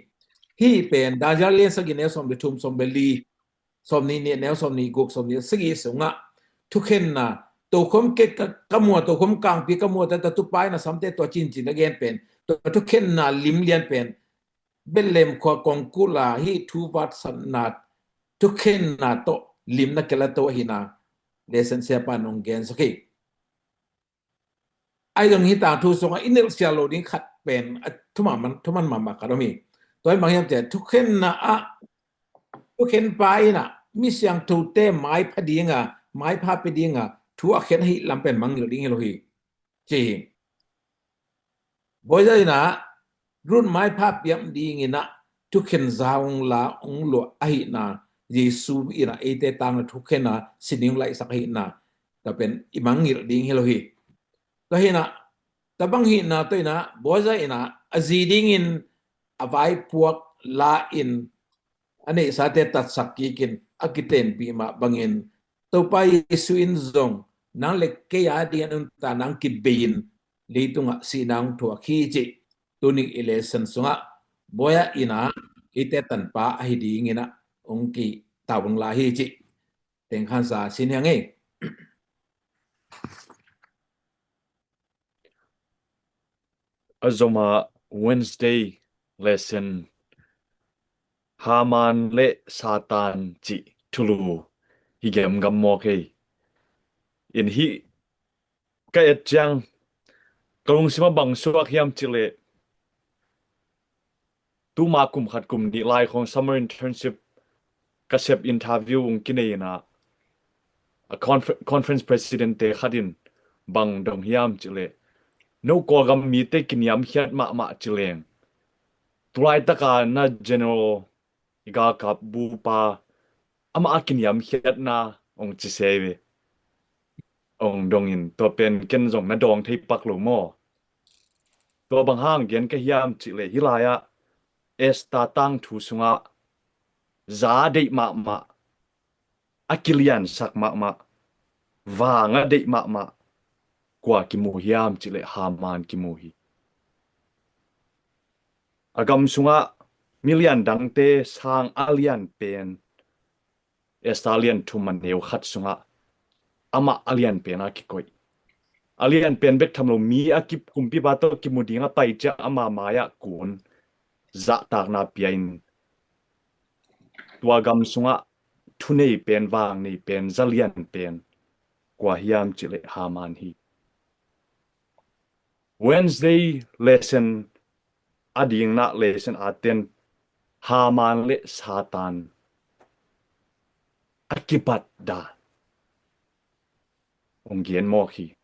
Hih pen Daniel lian sagih neu sawm le thum, sawm le li, sawm nih nih neu, sawm nih guk, sawm nih sagih sungah thukhenna, tokhom kek ka, ka mu a, tokhom kangpi ka mu a, tatupa in a samte tua cincin a gen pen, tua thukhenna lim lian pen Bethlehem khua kongkulh ah hih thu vatsatna thukhenna tawh limna kila to ahihna lesson siapa in hong gensak hi. Ahi zong hih tangthu sungah i nilh sial lo ding khat pen a thuman, thuman mahmah khat om hi. Tua in bang hiam cih leh thukhenna ah thukhenpa in ah mi siangthote maipha ding a, maipha pia ding a thu a khen ahih lam pen mangngilh ding hi lo hi, ci hi. Boaz in ah Ruth maipha piak dingin ah thukhen za hong la hong luah ahihna, Jesu in ah eite tangin thukhen a sin ding hong laihsak ahihna, tua pen i mangngilh ding hi lo hi. Tua hi-in ah, tua bang hihna tawh in ah Boaz in ah a zi dingin a vaipuak la-in a neihsate tatsak kikin a kitenpih mah bangin Topa Jesu in zong nang le kei a dingin a nuntakna hong kibei-in leitungah sihna hong thuak hi, cih tuni i lesson sungah Boaz in ah eite tanpa ahi dingin ah hong kitau hong la hi, cih teng khansa sin hi hang ei. A zom a Wednesday lesson, Haman le Satan cih thulu hi gemgam mawk hi. In hih ka et ciang ka lungsim ah bang suak hiam cih leh, tuma kum khat kum nih lai khawng summer internship ka sep interview hong kinei in ah, a conf-, conference president te khat in bang dong hiam cih leh, no Kawlgam mite kiniamkhiat mahmah ci leng, tulaitak a na general i galkap bupa amah a kiniamkhiatna hong ci se ve. Hong dong in, tua pen ken zong na dawng thei pak lo maw? Tua bang hang gen ka hiam cih leh, hih lai-ah Esther tangthu sungah za deih mahmah, a kiliansak mahmah, vang a deih mahmah kua kimu hiam cih leh Haman kimu hi. A gam sungah milian dangte sang a lian pen Esther lian thum a neu khat sungah amah a lian pen a kikoih. A lian pen bek tham lo, mi a ki, kumpipa tawh kimu ding a pai ciang ama mai-ah kun zahtakna pia in, tua gam sungah thunei pen, vangnei pen, za lian pen kua hiam cih leh Haman hi. Wednesday lesson a dingin ah lesson a ten, Haman le Satan a kibat dan hong gen mawk hi.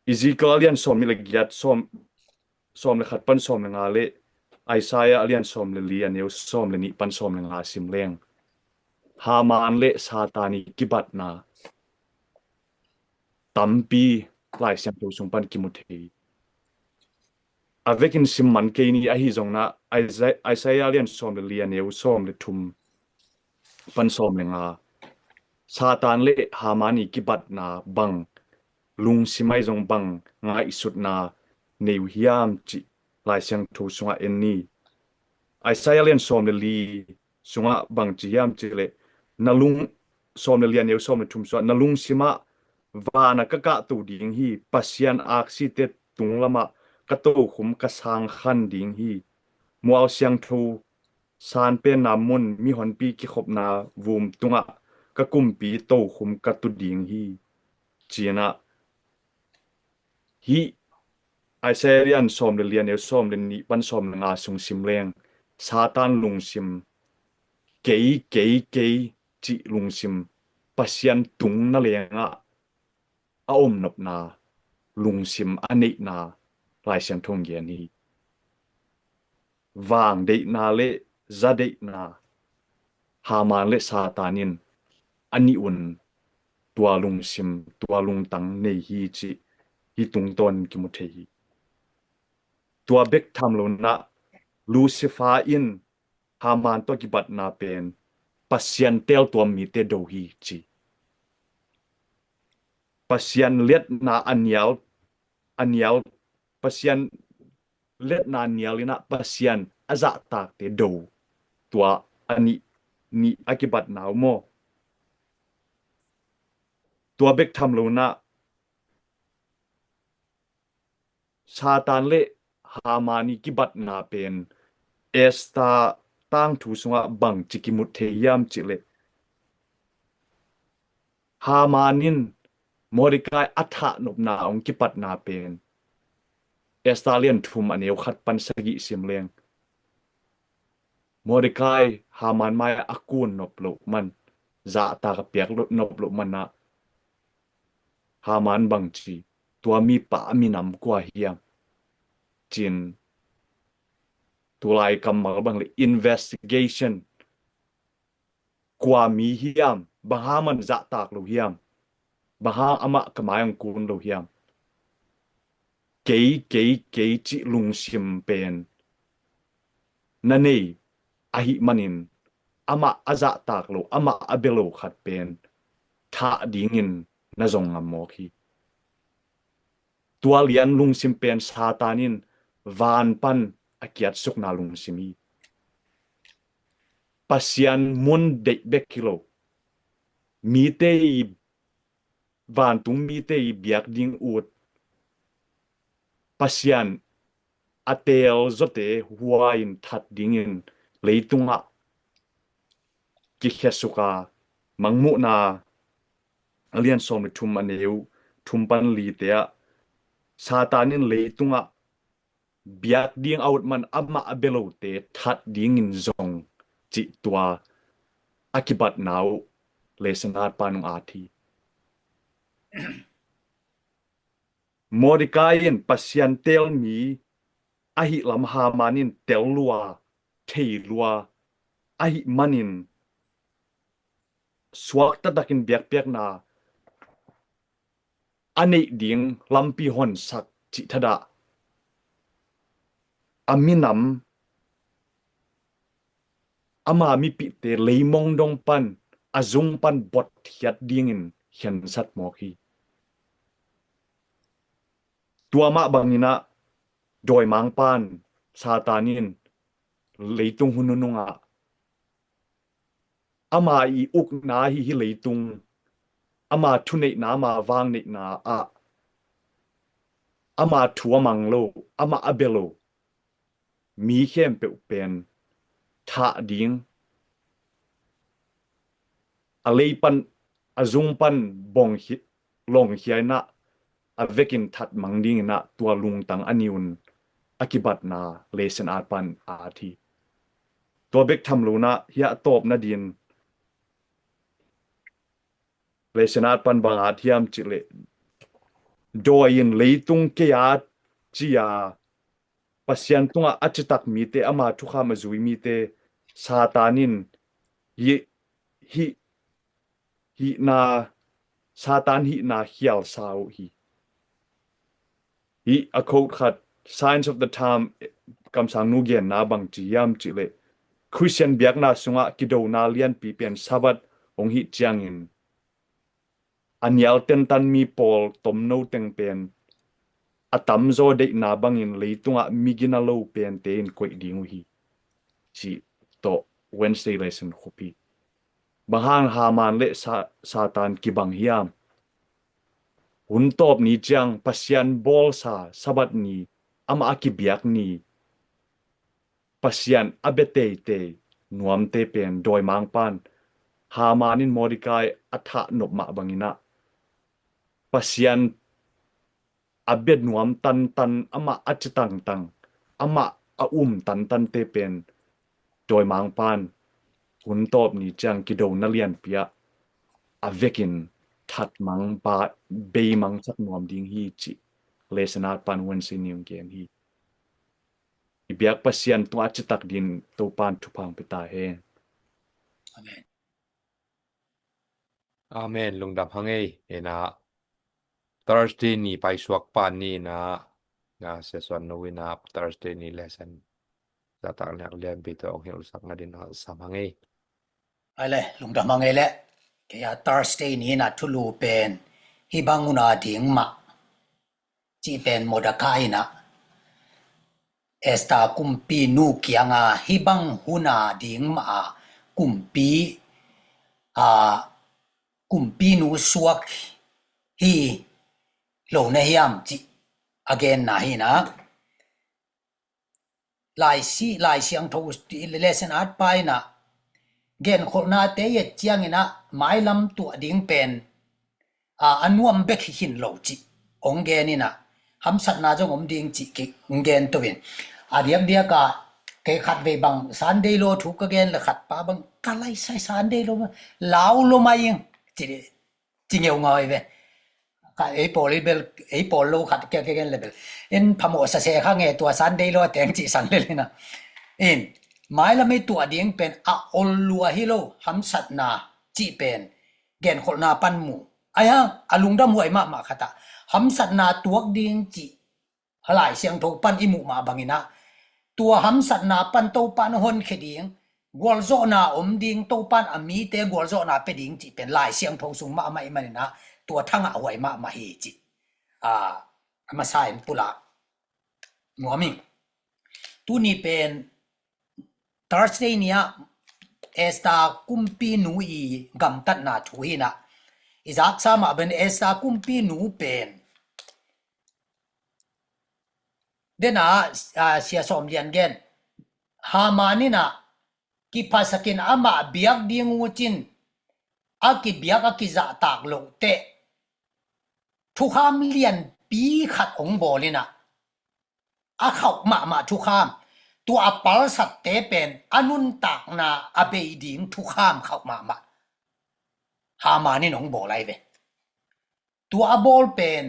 Ezekiel a lian sawm nih le giat, sawm, sawm le khat pan sawm le nga le Isaiah a lian sawm le li a neu sawm le nih pan sawm le nga sim leng, Haman le Satan i kibatna tampi Lai Siangtho sung pan kimu thei. A vekin sim man kei ni, ahi zongin ah Isai-, Isaiah lian sawm le li a neu sawm le thum pan sawm le nga, Satan le Haman i kibatna bang lungsim, ahi zong bang ngaihsutna nei uh hiam cih Lai Siangtho sungah en ni. Isaiah lian sawm le li sungah bang ci hiam cih leh, na lung, sawm le li a neu sawm le thum sungah, na lungsim ah, van ah ka kahto ding hi, Pasian aksite tung lamah ka tokhum ka sang khan ding hi, mual siangtho sanpenna mun, mihonpi kikhopna vum tungah ka kumpi tokhum ka tu ding hi, ci-in ah, hih Isaiah lian sawm le li a neu sawm le nih pan sawm le nga sung sim leng, Satan lungsim, kei, kei, kei cih lungsim, Pasian tung nalengah a om nopna lungsim a neihna Lai Siangtho in gen hi. vang deihna le za deihna Haman le Satan in a nih un tua lungsim, tua lungtang nei hi cih hih tungtawn kimu thei hi. Tua bek tham lo in ah Lucifer in Haman tawh kibatna pen Pasian teeltuam mite do hi ci. Pasian liatna a nial, a nial, Pasian liatna nial in ah Pasian a zahtakte do. Tua a nih, nih a kibatna uh maw. Tua bek tham lo in ah Satan le Haman i kibatna pen Esther tangthu sungah bangci kimut thei hiam cih leh, Haman in Mordecai a thahnopna hong kipatna pen Esther lian thum a neu khat pan sagih sim leng, Mordecai Haman mai-ah a kun nop loh man, zahtak a piak nop loh man ah Haman bangci, tua mipa a minam kua hiam ci-in, tulai kammal bang le investigation, kua mi hiam, bang hang amah zahtak lo hiam, bang hang amah ka mai-ah kun lo hiam. Kei, kei, kei cih lungsim pen na nei ahih manin amah a zahtak lo, amah a bia lo khat pen thah dingin na zong ngam mawk hi. Tua lian lungsim pen Satan in van pan a kiatsukna lungsim hi. Pasian mun deih bek hi lo, mite i, vantung mite i biak ding ut, Pasian a teel zawte hua in that dingin leitungah kikhiasuk a, Mangmuhna a lian sawm le thum a neu thum pan lite ah Satan in leitungah biak ding a ut man amah a bia lote that dingin zong cih tua a kibatna uh Lesson at pan hong at hi. Mordecai in Pasian teel mi ahih lam Haman in tel lua, thei lua ahih manin suak taktakin biakpiakna a neih ding lampi honsak cih thadah a minam, ama mipihte leimong dong pan, a zung pan botkhiat dingin khensat mawk hi. Tua mah bangin ah dawimangpa'n, Satan in leitung hun nunungah ama i ukna hi, hih leitung, ama thuneihna, ama vangneihna ah ama thu a mang lo, amah a bia lo mi khempeuh pen thah ding, a lei pan, a zung pan bong hi, longkhia in ah a vekin that mang dingin ah tua lungtang a nih un a kibatna Lesson at pan at hi. Tua bek tham lo in ah hiah a tawpna dingin Lesson at pan bang at hiam cih leh, dawi in leitung kei a ci a, Pasian tungah a citak mite, ama thukham a zui mite, Satan in hih, hih, hihna, Satan hihna khialsa uh hi. Hih a quote khat, Signs of the Time, kamsangnu genna bang ci hiam cih leh, Khristian biakna sungah kidona lianpi pen Sabbath hong hih ciangin a nial tentan mi pawl tomno teng pen a tamzaw deihna bangin leitungah mi gina lo pente in koih ding uh hi, cih tawh Wednesday lesson khup hi. Bang hang Haman le Sa-, Satan kibang hiam? Hun tawp ni ciang Pasian bawlsa Sabbath ni, amah a kibiak ni, Pasian a bia teitei nuamte pen dawimangpa'n, Haman in Mordecai a thah nop mah bangin ah Pasian a bia nuam tantan, amah a ci tangtang, amah a um tantante pen dawimangpa'n hun tawp ni ciang kidona lianpi ah a vekin that mang, beimangsak nuam ding hi cih Lesson at pan Wednesday ni hong gen hi. i biak Pasian tungah a citak dingin Topan thupha hong pia ta hen. Amen. Amen. Lungdam hang ei. Ena Thursday ni paisuak pan ni na, na session no ina Thursday ni lesson zahtak nak lianpi tawh hong hilhsak nadingin sam hang ei. Ai le, lungdam hang ei le. Kei a Thursday ni na thulu pen hih bang hun a ding mah cih pen Mordekai in ah Esther kumpinu kiangah hih bang hun a ding mah a kumpi, a, kumpinu suak hi lo na hiam cih a genna hi na. Lai si, Lai Siangtho lesson at pa in ah genkholhnate i et ciangin ah mailam tuah ding pen a, a nuam bek hi khin lo cih hong gen in ah, hamsatna zong om ding cih kik hong gen to in. A diakdiak ah kei khat vei bang Sunday law thu ka gen le khat pa bang ka lai sai Sunday law ma, lau law mai ing ci, ci ngeu ngau hi ve. Ka ei pawl i bel, ei pawl lo khat kia kia gen le bel. En phamawh sa se kha nge tua Sunday law a teng cih san le le na. In, mailam i tuah ding pen a ol lua hi lo, hamsatna cih pen genkholhna pan mu. Ai hang, a lungdam huai mahmah khat ah hamsatna tuak ding cih Lai Siangtho pan i muh mah bangin ah, tua hamsatna pan Topan hong honkhia ding, gualzawhna om ding, Topan a mite gualzawhna pia ding cih pen Lai Siangtho sung mahmah i manin ah, tua thangah huai mahmah hi cih, a, a masa in pulak nuam ing. Tuni pen Thursday ni ah Esther kumpinu i gamtatna thu hi na. I zaksa mah bangin Esther kumpinu pen, den a, a, Sia Sawm Lian gen, Haman in ah kiphasakin amah biak ding uh cin a kibiak a kizahtak loh teh thukham lianpi khat hong bawl in ah, a khauh mahmah thukham, tua a palsatte pen a nuntakna a bei ding thukham khauh mahmah Haman in hong bawl ai ve. Tua a bawl pen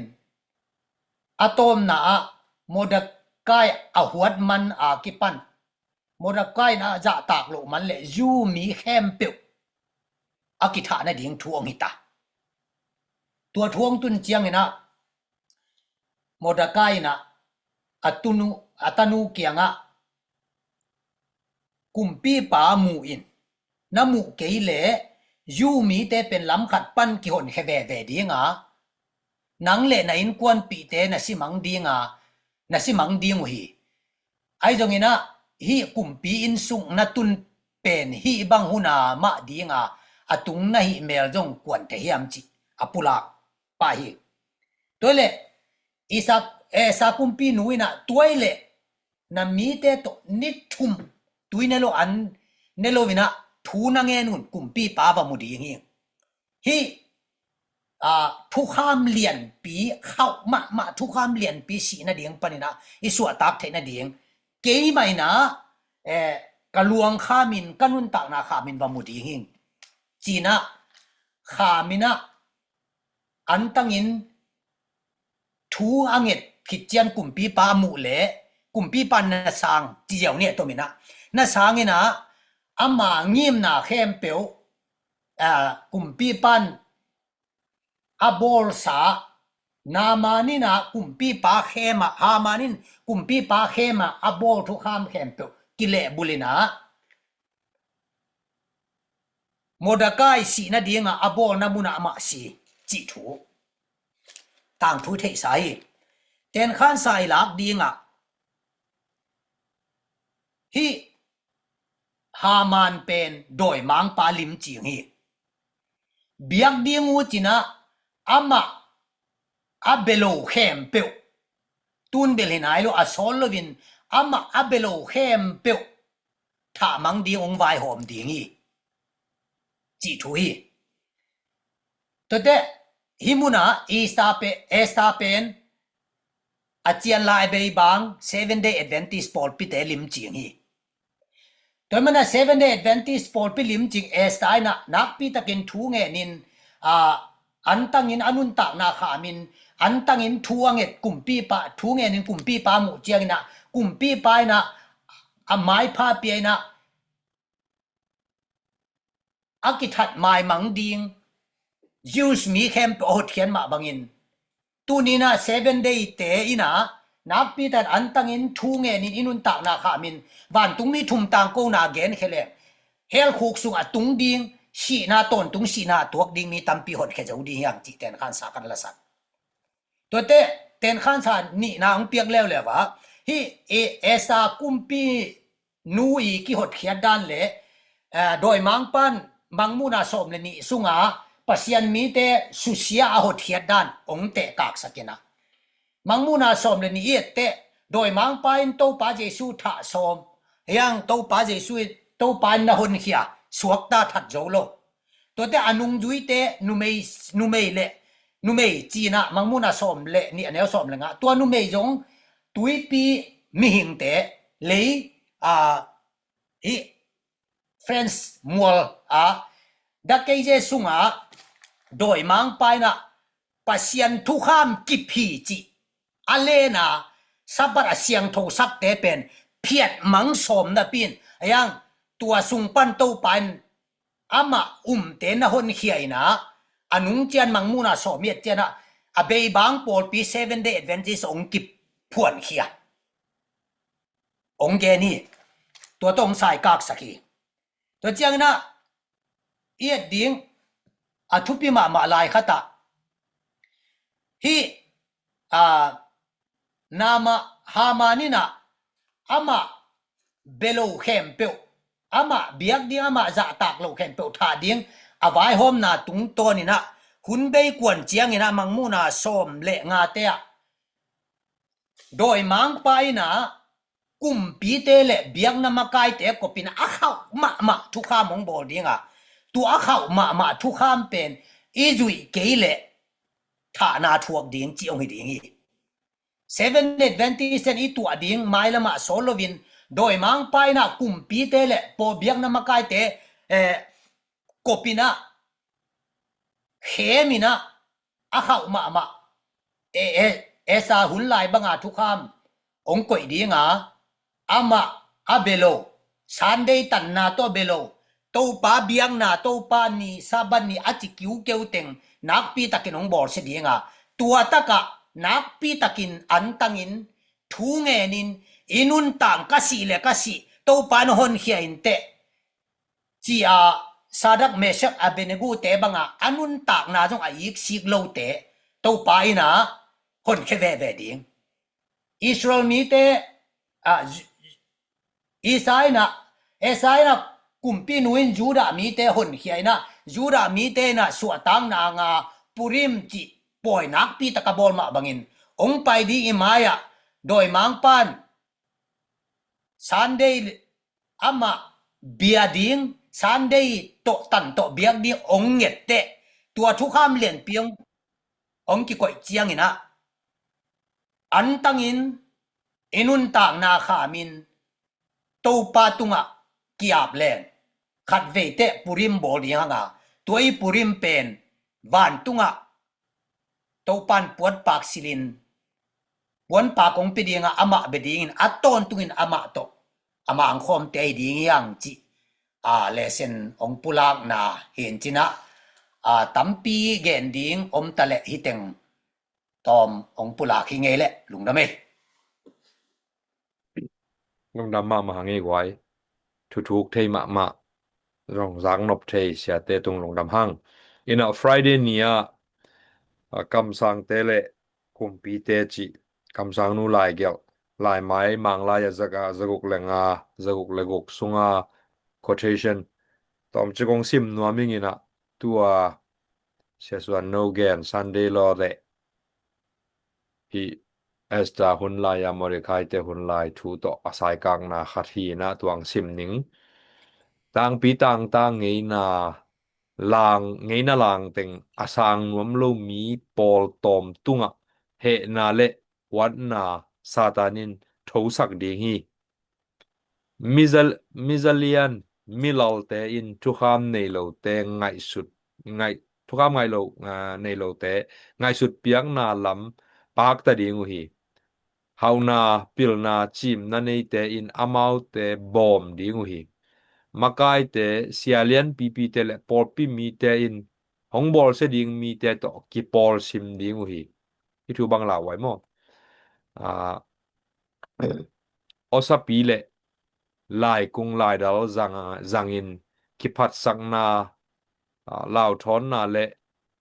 a tawpna ah Mordekai a huat man a kipan, Mordekai in a zahtak loh man le Jew mi khempeuh a kithah nading thu hong hi ta. Tua thu hong tun ciangin ah Mordekai in ah a tunu, a tanu kiangah, kumpipa mu in, na muh kei leh Jew mite pen lam khat pan kihonkhia veve ding a, nang le na innkuanpihte na simang ding a, na simang ding uh hi. Ahi zongin ah hih kumpi inn sung na tun pen hih bang hun a mah ding a, a tung na hih mel zong kuan thei hiam cih a pulak pah hi. Tua hi leh Esther, Esther kumpinu in ah, tua hi leh na mite tawh ni thum tui ne lo, an ne lo in ah thu na ngen un, kumpipa va mu ding hi. Hih, a, thukham lianpi, khauh mahmah thukham lianpi sih nading panin ah i suahtak theih nading, keimah in ah, eh, ka luang khamin, ka nuntakna khamin va mu ding hi, ci-in ah khamin ah, antangin thu a nget khit ciang kumpipa a muh leh, kumpipa na sang, ci ziau ni a tom in ah, na sang in ah, ama ngimna khempeuh, a, kumpipa in a bawlsa, Haman in ah kumpipa khem ah, Haman in kumpipa khem ah a bawl thukham khempeuh kilehbulh in ah, Mordekai sih nading a a bawlna mun ah amah si, cih thu. Tangthu i theihsa hi. Tenkhansa i lak ding ah, hih Haman pen dawimangpa limcing hi. Biak ding uh cin ah amah a bia lo khempeuh, tun bel hi nai lo, a sawl loin amah a bia lo khempeuh thahmang ding, hong vaihawm ding hi, cih thu hi. Tuate, hih mun ah Esther pe-, Esther pen a cian lai bei bang Seven Day Adventist pawlpite limcing hi. Tua manin ah Seven Day Adventist pawlpi limcing Esther in ah nakpi takin thu ngenin, a, antangin a nuntakna khamin, antangin thu a nget kumpipa, thu ngenin kumpipa muh ciangin ah, kumpipa in ah a maipha pia in ah a kithat maimang ding Jews mi khempeuh a hotkhiat mah bangin, tuni in ah Seven Day te in ah nakpi takin antangin thu ngenin i nuntakna khamin, vantungmi thum tangkona genkhia leng, hell khuk sungah tung ding, sihna tawntung sihna a tuak ding mi tampi honkhia zo ding hi hang cih tenkhansa khat la sak. Tuate tenkhansa nihna hong piak leuleu ah, hih Asa kumpi nu i kihotkhiat dan le, eh, dawimangpa'n Mangmuhna sawm le nih sunga Pasian mite susia a hotkhiat dan hong tehkaksak in ah, Mangmuhna sawm le nih i et teh, dawimangpa in Topa Jesu thah sawm, hiang Topa Jesu in, Topa in na honkhia, suakta that zo lo. Tuate a nungzuite numei, numei le, numei ci in ah Mangmuhna sawm le nih a neu sawm le nga, tua numei zong tuipi mihingte, lei, a, hih French mual a, Dakaije sungah dawimangpa in ah Pasian thukham kip hi cih a len a, Sabbath a siangthosakte pen phiatmang sawm napi in, a hiang tua sung pan Topa in amah umte na honkhia in ah, a nung ciang Mangmuhna sawm i et ciangah a beibang pawlpi Seven Day Adventist hong kiphuankhia, hong gen hi. Tua tawh hong saikaksak hi. Tua ciangin ah i et ding a thupi mahmah lai khat ah, hih, a, Nama, Haman in ah amah bia lo khempeuh, amah biak ding, amah zahtak lo khempeuh thah ding a vaihawmna tungtawn in ah, hun bei kuan ciangin ah Mangmuhna sawm le ngate ah dawimangpa in ah kumpite le biakna makaite kop in ah a khauh mahmah thukham hong bawl ding a, tua a khauh mahmah thukham pen i zuih kei leh thahna thuak ding cih hong hi ding hi. Seven Adventist in i tuah ding mailam ah sawl loin, dawimangpa in ah kumpite le paw biakna makaite, eh, kop in ah, khem in ah, a khauh mahmah, e, e, Asa hun lai banga thukham hong koih ding a, amah a bia lo, Sunday tanna tawh bia lo, Topa biakna, Topa ni, Sabbath ni a ci kiukeu teng nakpi takin hong bawlsia ding a, tua tak ah nakpi takin antangin thu ngenin, i nuntak, ka sih le ka sih, Topa in hong honkhia in teh, ci a, Sadrak, Meshak, Abednego te banga a nuntakna zong a iksik lote Topa in ah honkhia veve ding. Israel mite, a, Ju-, Asa in ah, Asa in ah kumpinu in Judah mite honkhia in ah, Judah mite in ah suahtakna nga Purim cih pawi nakpi tak a bawl mah bangin, hong pai ding i mai-ah dawimangpa'n Sunday amah bia ding, Sunday tawh tan tawh biak ding hong nget teh, tua thukham lianpi hong, hong kikoih ciangin ah, antangin i nuntakna khamin Topa tungah ki-ap leng, khatvei teh Purim bawl ding hang a, tua i Purim pen vantungah Topa'n puanpak silhin, puanpak hong pia ding a, amah bia dingin, a tawntungin amah tawh a mangkhawmte hi ding hi hang cih, a, lesson hong pulakna hi in cin ah, a, tampi gen ding om ta leh hih teng tawm hong pulak hi ngei leh, lungdam ei. Lungdam mahmah hang ei guai. Thuthuk thei mahmah, zong zaknop thei siate tung lungdam hang. In ah Friday ni-ah, a, kamsangte le kumpite cih, kamsangnu laigelh, Laimai Manglai a zak a, zaguk le nga, zaguk le guk sunga quotation tawmcik hong sim nuam ing in ah, tua Sia Suan No gen Sunday Law le hih Esther hun lai-a Mordecai te hun lai thu tawh a saikakna khat hi in ah, tuang sim ning. Tangpi tangtang ngeina lang, ngeina lang teng a sang nuam lo mi pawl tawm tungah hehna le uatna Satan in thosak ding hi. Mizal-, mizalian, milalte in thukham nei lote ngaihsut, ngaih-, thukham ngaih lo, ah, nei lote ngaihsut piakna lam pakta ding uh hi. hauhna, pilna, cimna neite in amaute bawm ding uh hi. Makaite, sia lianpipite le pawlpi mite in hong bawlsia ding mite tawh kipawlsim ding uh hi. Hih thu bang lauhuai maw? Aa, awsapi le laikung laidal zang, zangin kiphatsakna, aa, lauthawnna le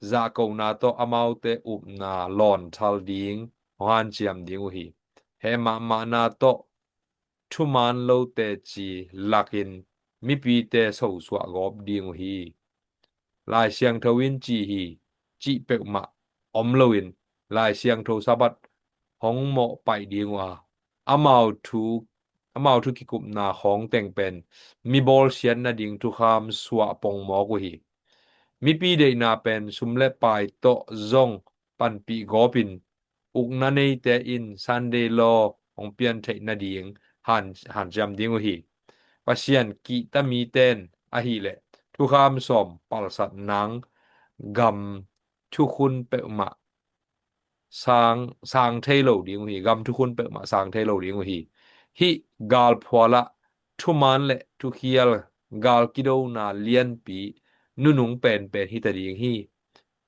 zahkona tawh amaute upna lawnthal ding hong hanciam ding uh hi. Heh mahmahna tawh thuman lo teci lakin mipite sosuah gawp ding uh hi. Lai Siangtho in ci hi, cih peuhmah om loin Lai Siangtho Sabbath hong mawhpaih ding uh a, amau thu, amau thu kikupna khawng teng pen mi bawlsiat nading thukham suah pongmawk uh hi. Mipi deihna pen sum le pai tawh zong panpih gawpin ukna neite in Sunday law hong pian theih nading han, hanciam ding uh hi. Pasian kihta miten ahileh thukham sawm palsat nang gam thukhun peuhmah sang, sang thei lo ding uh hi. Gam thukhun peuhmah sang thei lo ding uh hi. Hih galphualah thuman le thukhial gal kidona lianpi nunung penpen hita ding hi.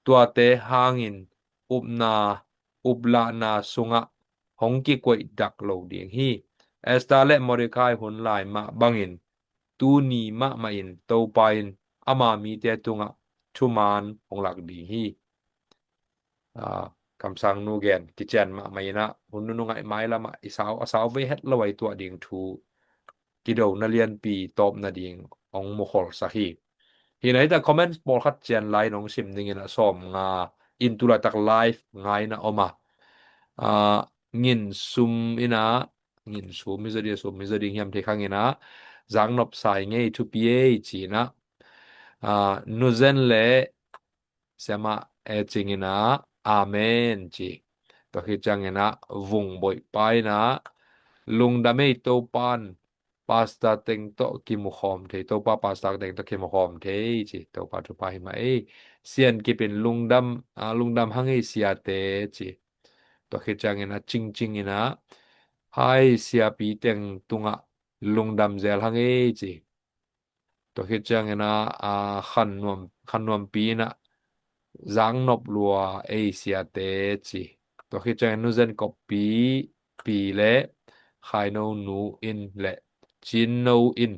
Tuate hangin upna, uplahna sungah hong kikoihdak lo ding hi. Esther le Mordecai hun lai mah bangin tuni mahmah in Topa in ama mite tungah thuman hong lak ding hi. Aa, kamsang nu gen kician mahmah inah hun nunung ngaih mailamah i sau, a sau vei het lo a i tuah ding thu kidona lianpi tawp nading hong mukholsak hi. Hi na hita comments pawlkhat cian lai nong sim dingin a sawm nga in tulaitak live ngaina om a. Aa, ngin sum inah, ngin sum hi zaw ding, sum hi zaw ding hiam thei khang inah, zang nop sai ngei thupi ei ci inah. Aa, nuzen le siamah e cing inah, amen ci. Tua khit ciang inah vung boih pa inah, lungdam ei Topan pastor teng tawh kimukhawm thei, Topa pastor teng tawh kimukhawm thei ci. Topa thupha hi mah ei. Sian kipin lungdam, aa, lungdam hang ei siate ci. Tua khit ciang inah cingcing inah, hai siapi teng tungah lungdam zel hang ei ci. Tua khit ciang inah, aa, khan nuam, khan nuampi inah zang nop lua ei siate ci. Tua khit ciang inah nuzen koppi pi le khaino nu in le cin no in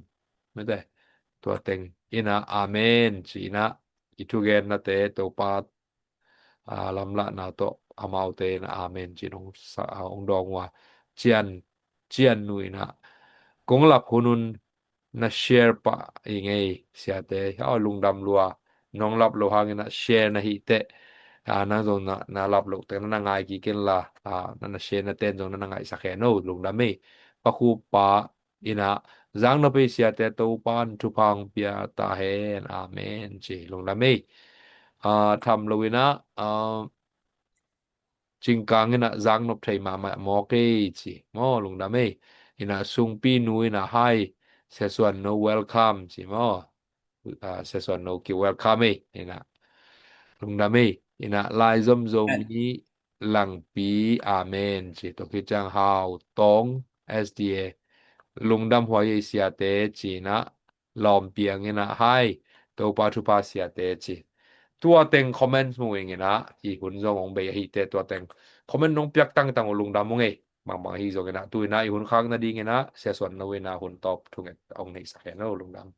mete tua teng inah amen ci inah i thugennate Topa aa, lamlahna tawh amaute inah amen ci-in hong sa-, aa, hong dawng uh a, cian, cian nu inah kong lap hun un na share pah i ngei siate, aw lungdam lua, nong lap lo hang inah share na hih teh, aa, nang zong na, na lap loh teng na na ngai kik in la, aa, na na share na ten zong na na ngaihsak hen o, lungdam ei. Pa Khup pa inah zang nop ei siate Topan thupha hong pia ta hen. Amen ci. Lungdam ei. Aa, tham lo inah, aa, Cingkang inah zang nop thei mahmah mawk ei ci. Maw, lungdam ei. Inah Sungpi nu inah hai, Sia Suan No welcome ci maw. Aa, Sia Suan No ki welcome ei. Inah lungdam ei. Inah Lai Zom Zomi Langpi, amen ci. Tua khit ciang Hau Tawng S D A, lungdam huai ei siate ci inah Lawm Piang inah hai, Topa thupha siate ci. Tua teng comment mu ing inah, i hun zong hong bei ahi teh tua teng comment nong piak tangtang uh lungdam ung ei. Bangbang ahi zong inah tu inah i hun khak nading inah Sia Suan No inah hun tawp thunget hong neihsak hen o, lungdam.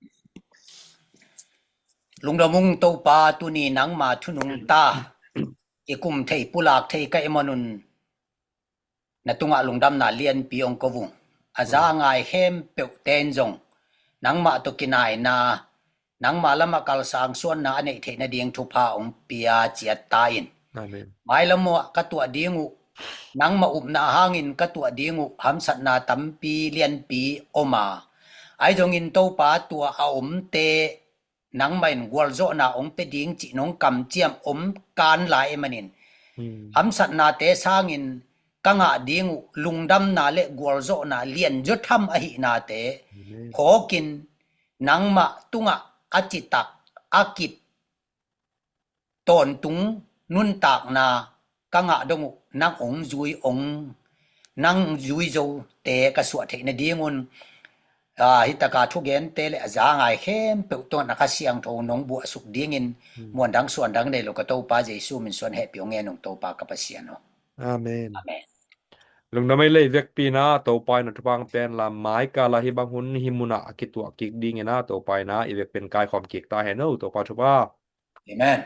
Lungdam ung Topa, tuni nangma thu nungta i kum thei pulak thei ka i manun na tungah lungdamna lianpi hong ko ung. A za ngai khempeuh ten zong nangmah tawh kinaina, nangma lamah kalsang suanna a neih theih nading thupha hong pia ciat ta in. Amen. Mailam uh ah ka tuah ding uh, nangmah upna hangin ka tuah ding uh hamsatna tampi lianpi om a, ahi zongin Topa, tua a omte nangmah in gualzawhna hong pia ding cih nong kamciam om kan lai e manin, hamsatnate sangin ka ngah ding uh lungdamna le gualzawhna lianzaw tham ahihnate phawkin nangmah tungah a citak a kip tawntung nuntakna ka ngah dong uh nang hong zui hong nang zui zote ka suah theih nadingun, aa, hi taka thugente le a za ngai khempeuh tawh na Kha Siangtho nong buahsuk dingin, hmm, muandang suandang nei lo ka Topa Jesu min suang hehpih hong ngen ung Topa ka Pasian aw. Amen. Amen. Lungdam ei le i vekpi-in ah Topa in a thupha hong pia hen la, mai kala hih bang hun hih munah a kituah kik dingin ah Topa in ah i vekpi-in kaikhawm kik ta hen aw, Topa thupha. Amen.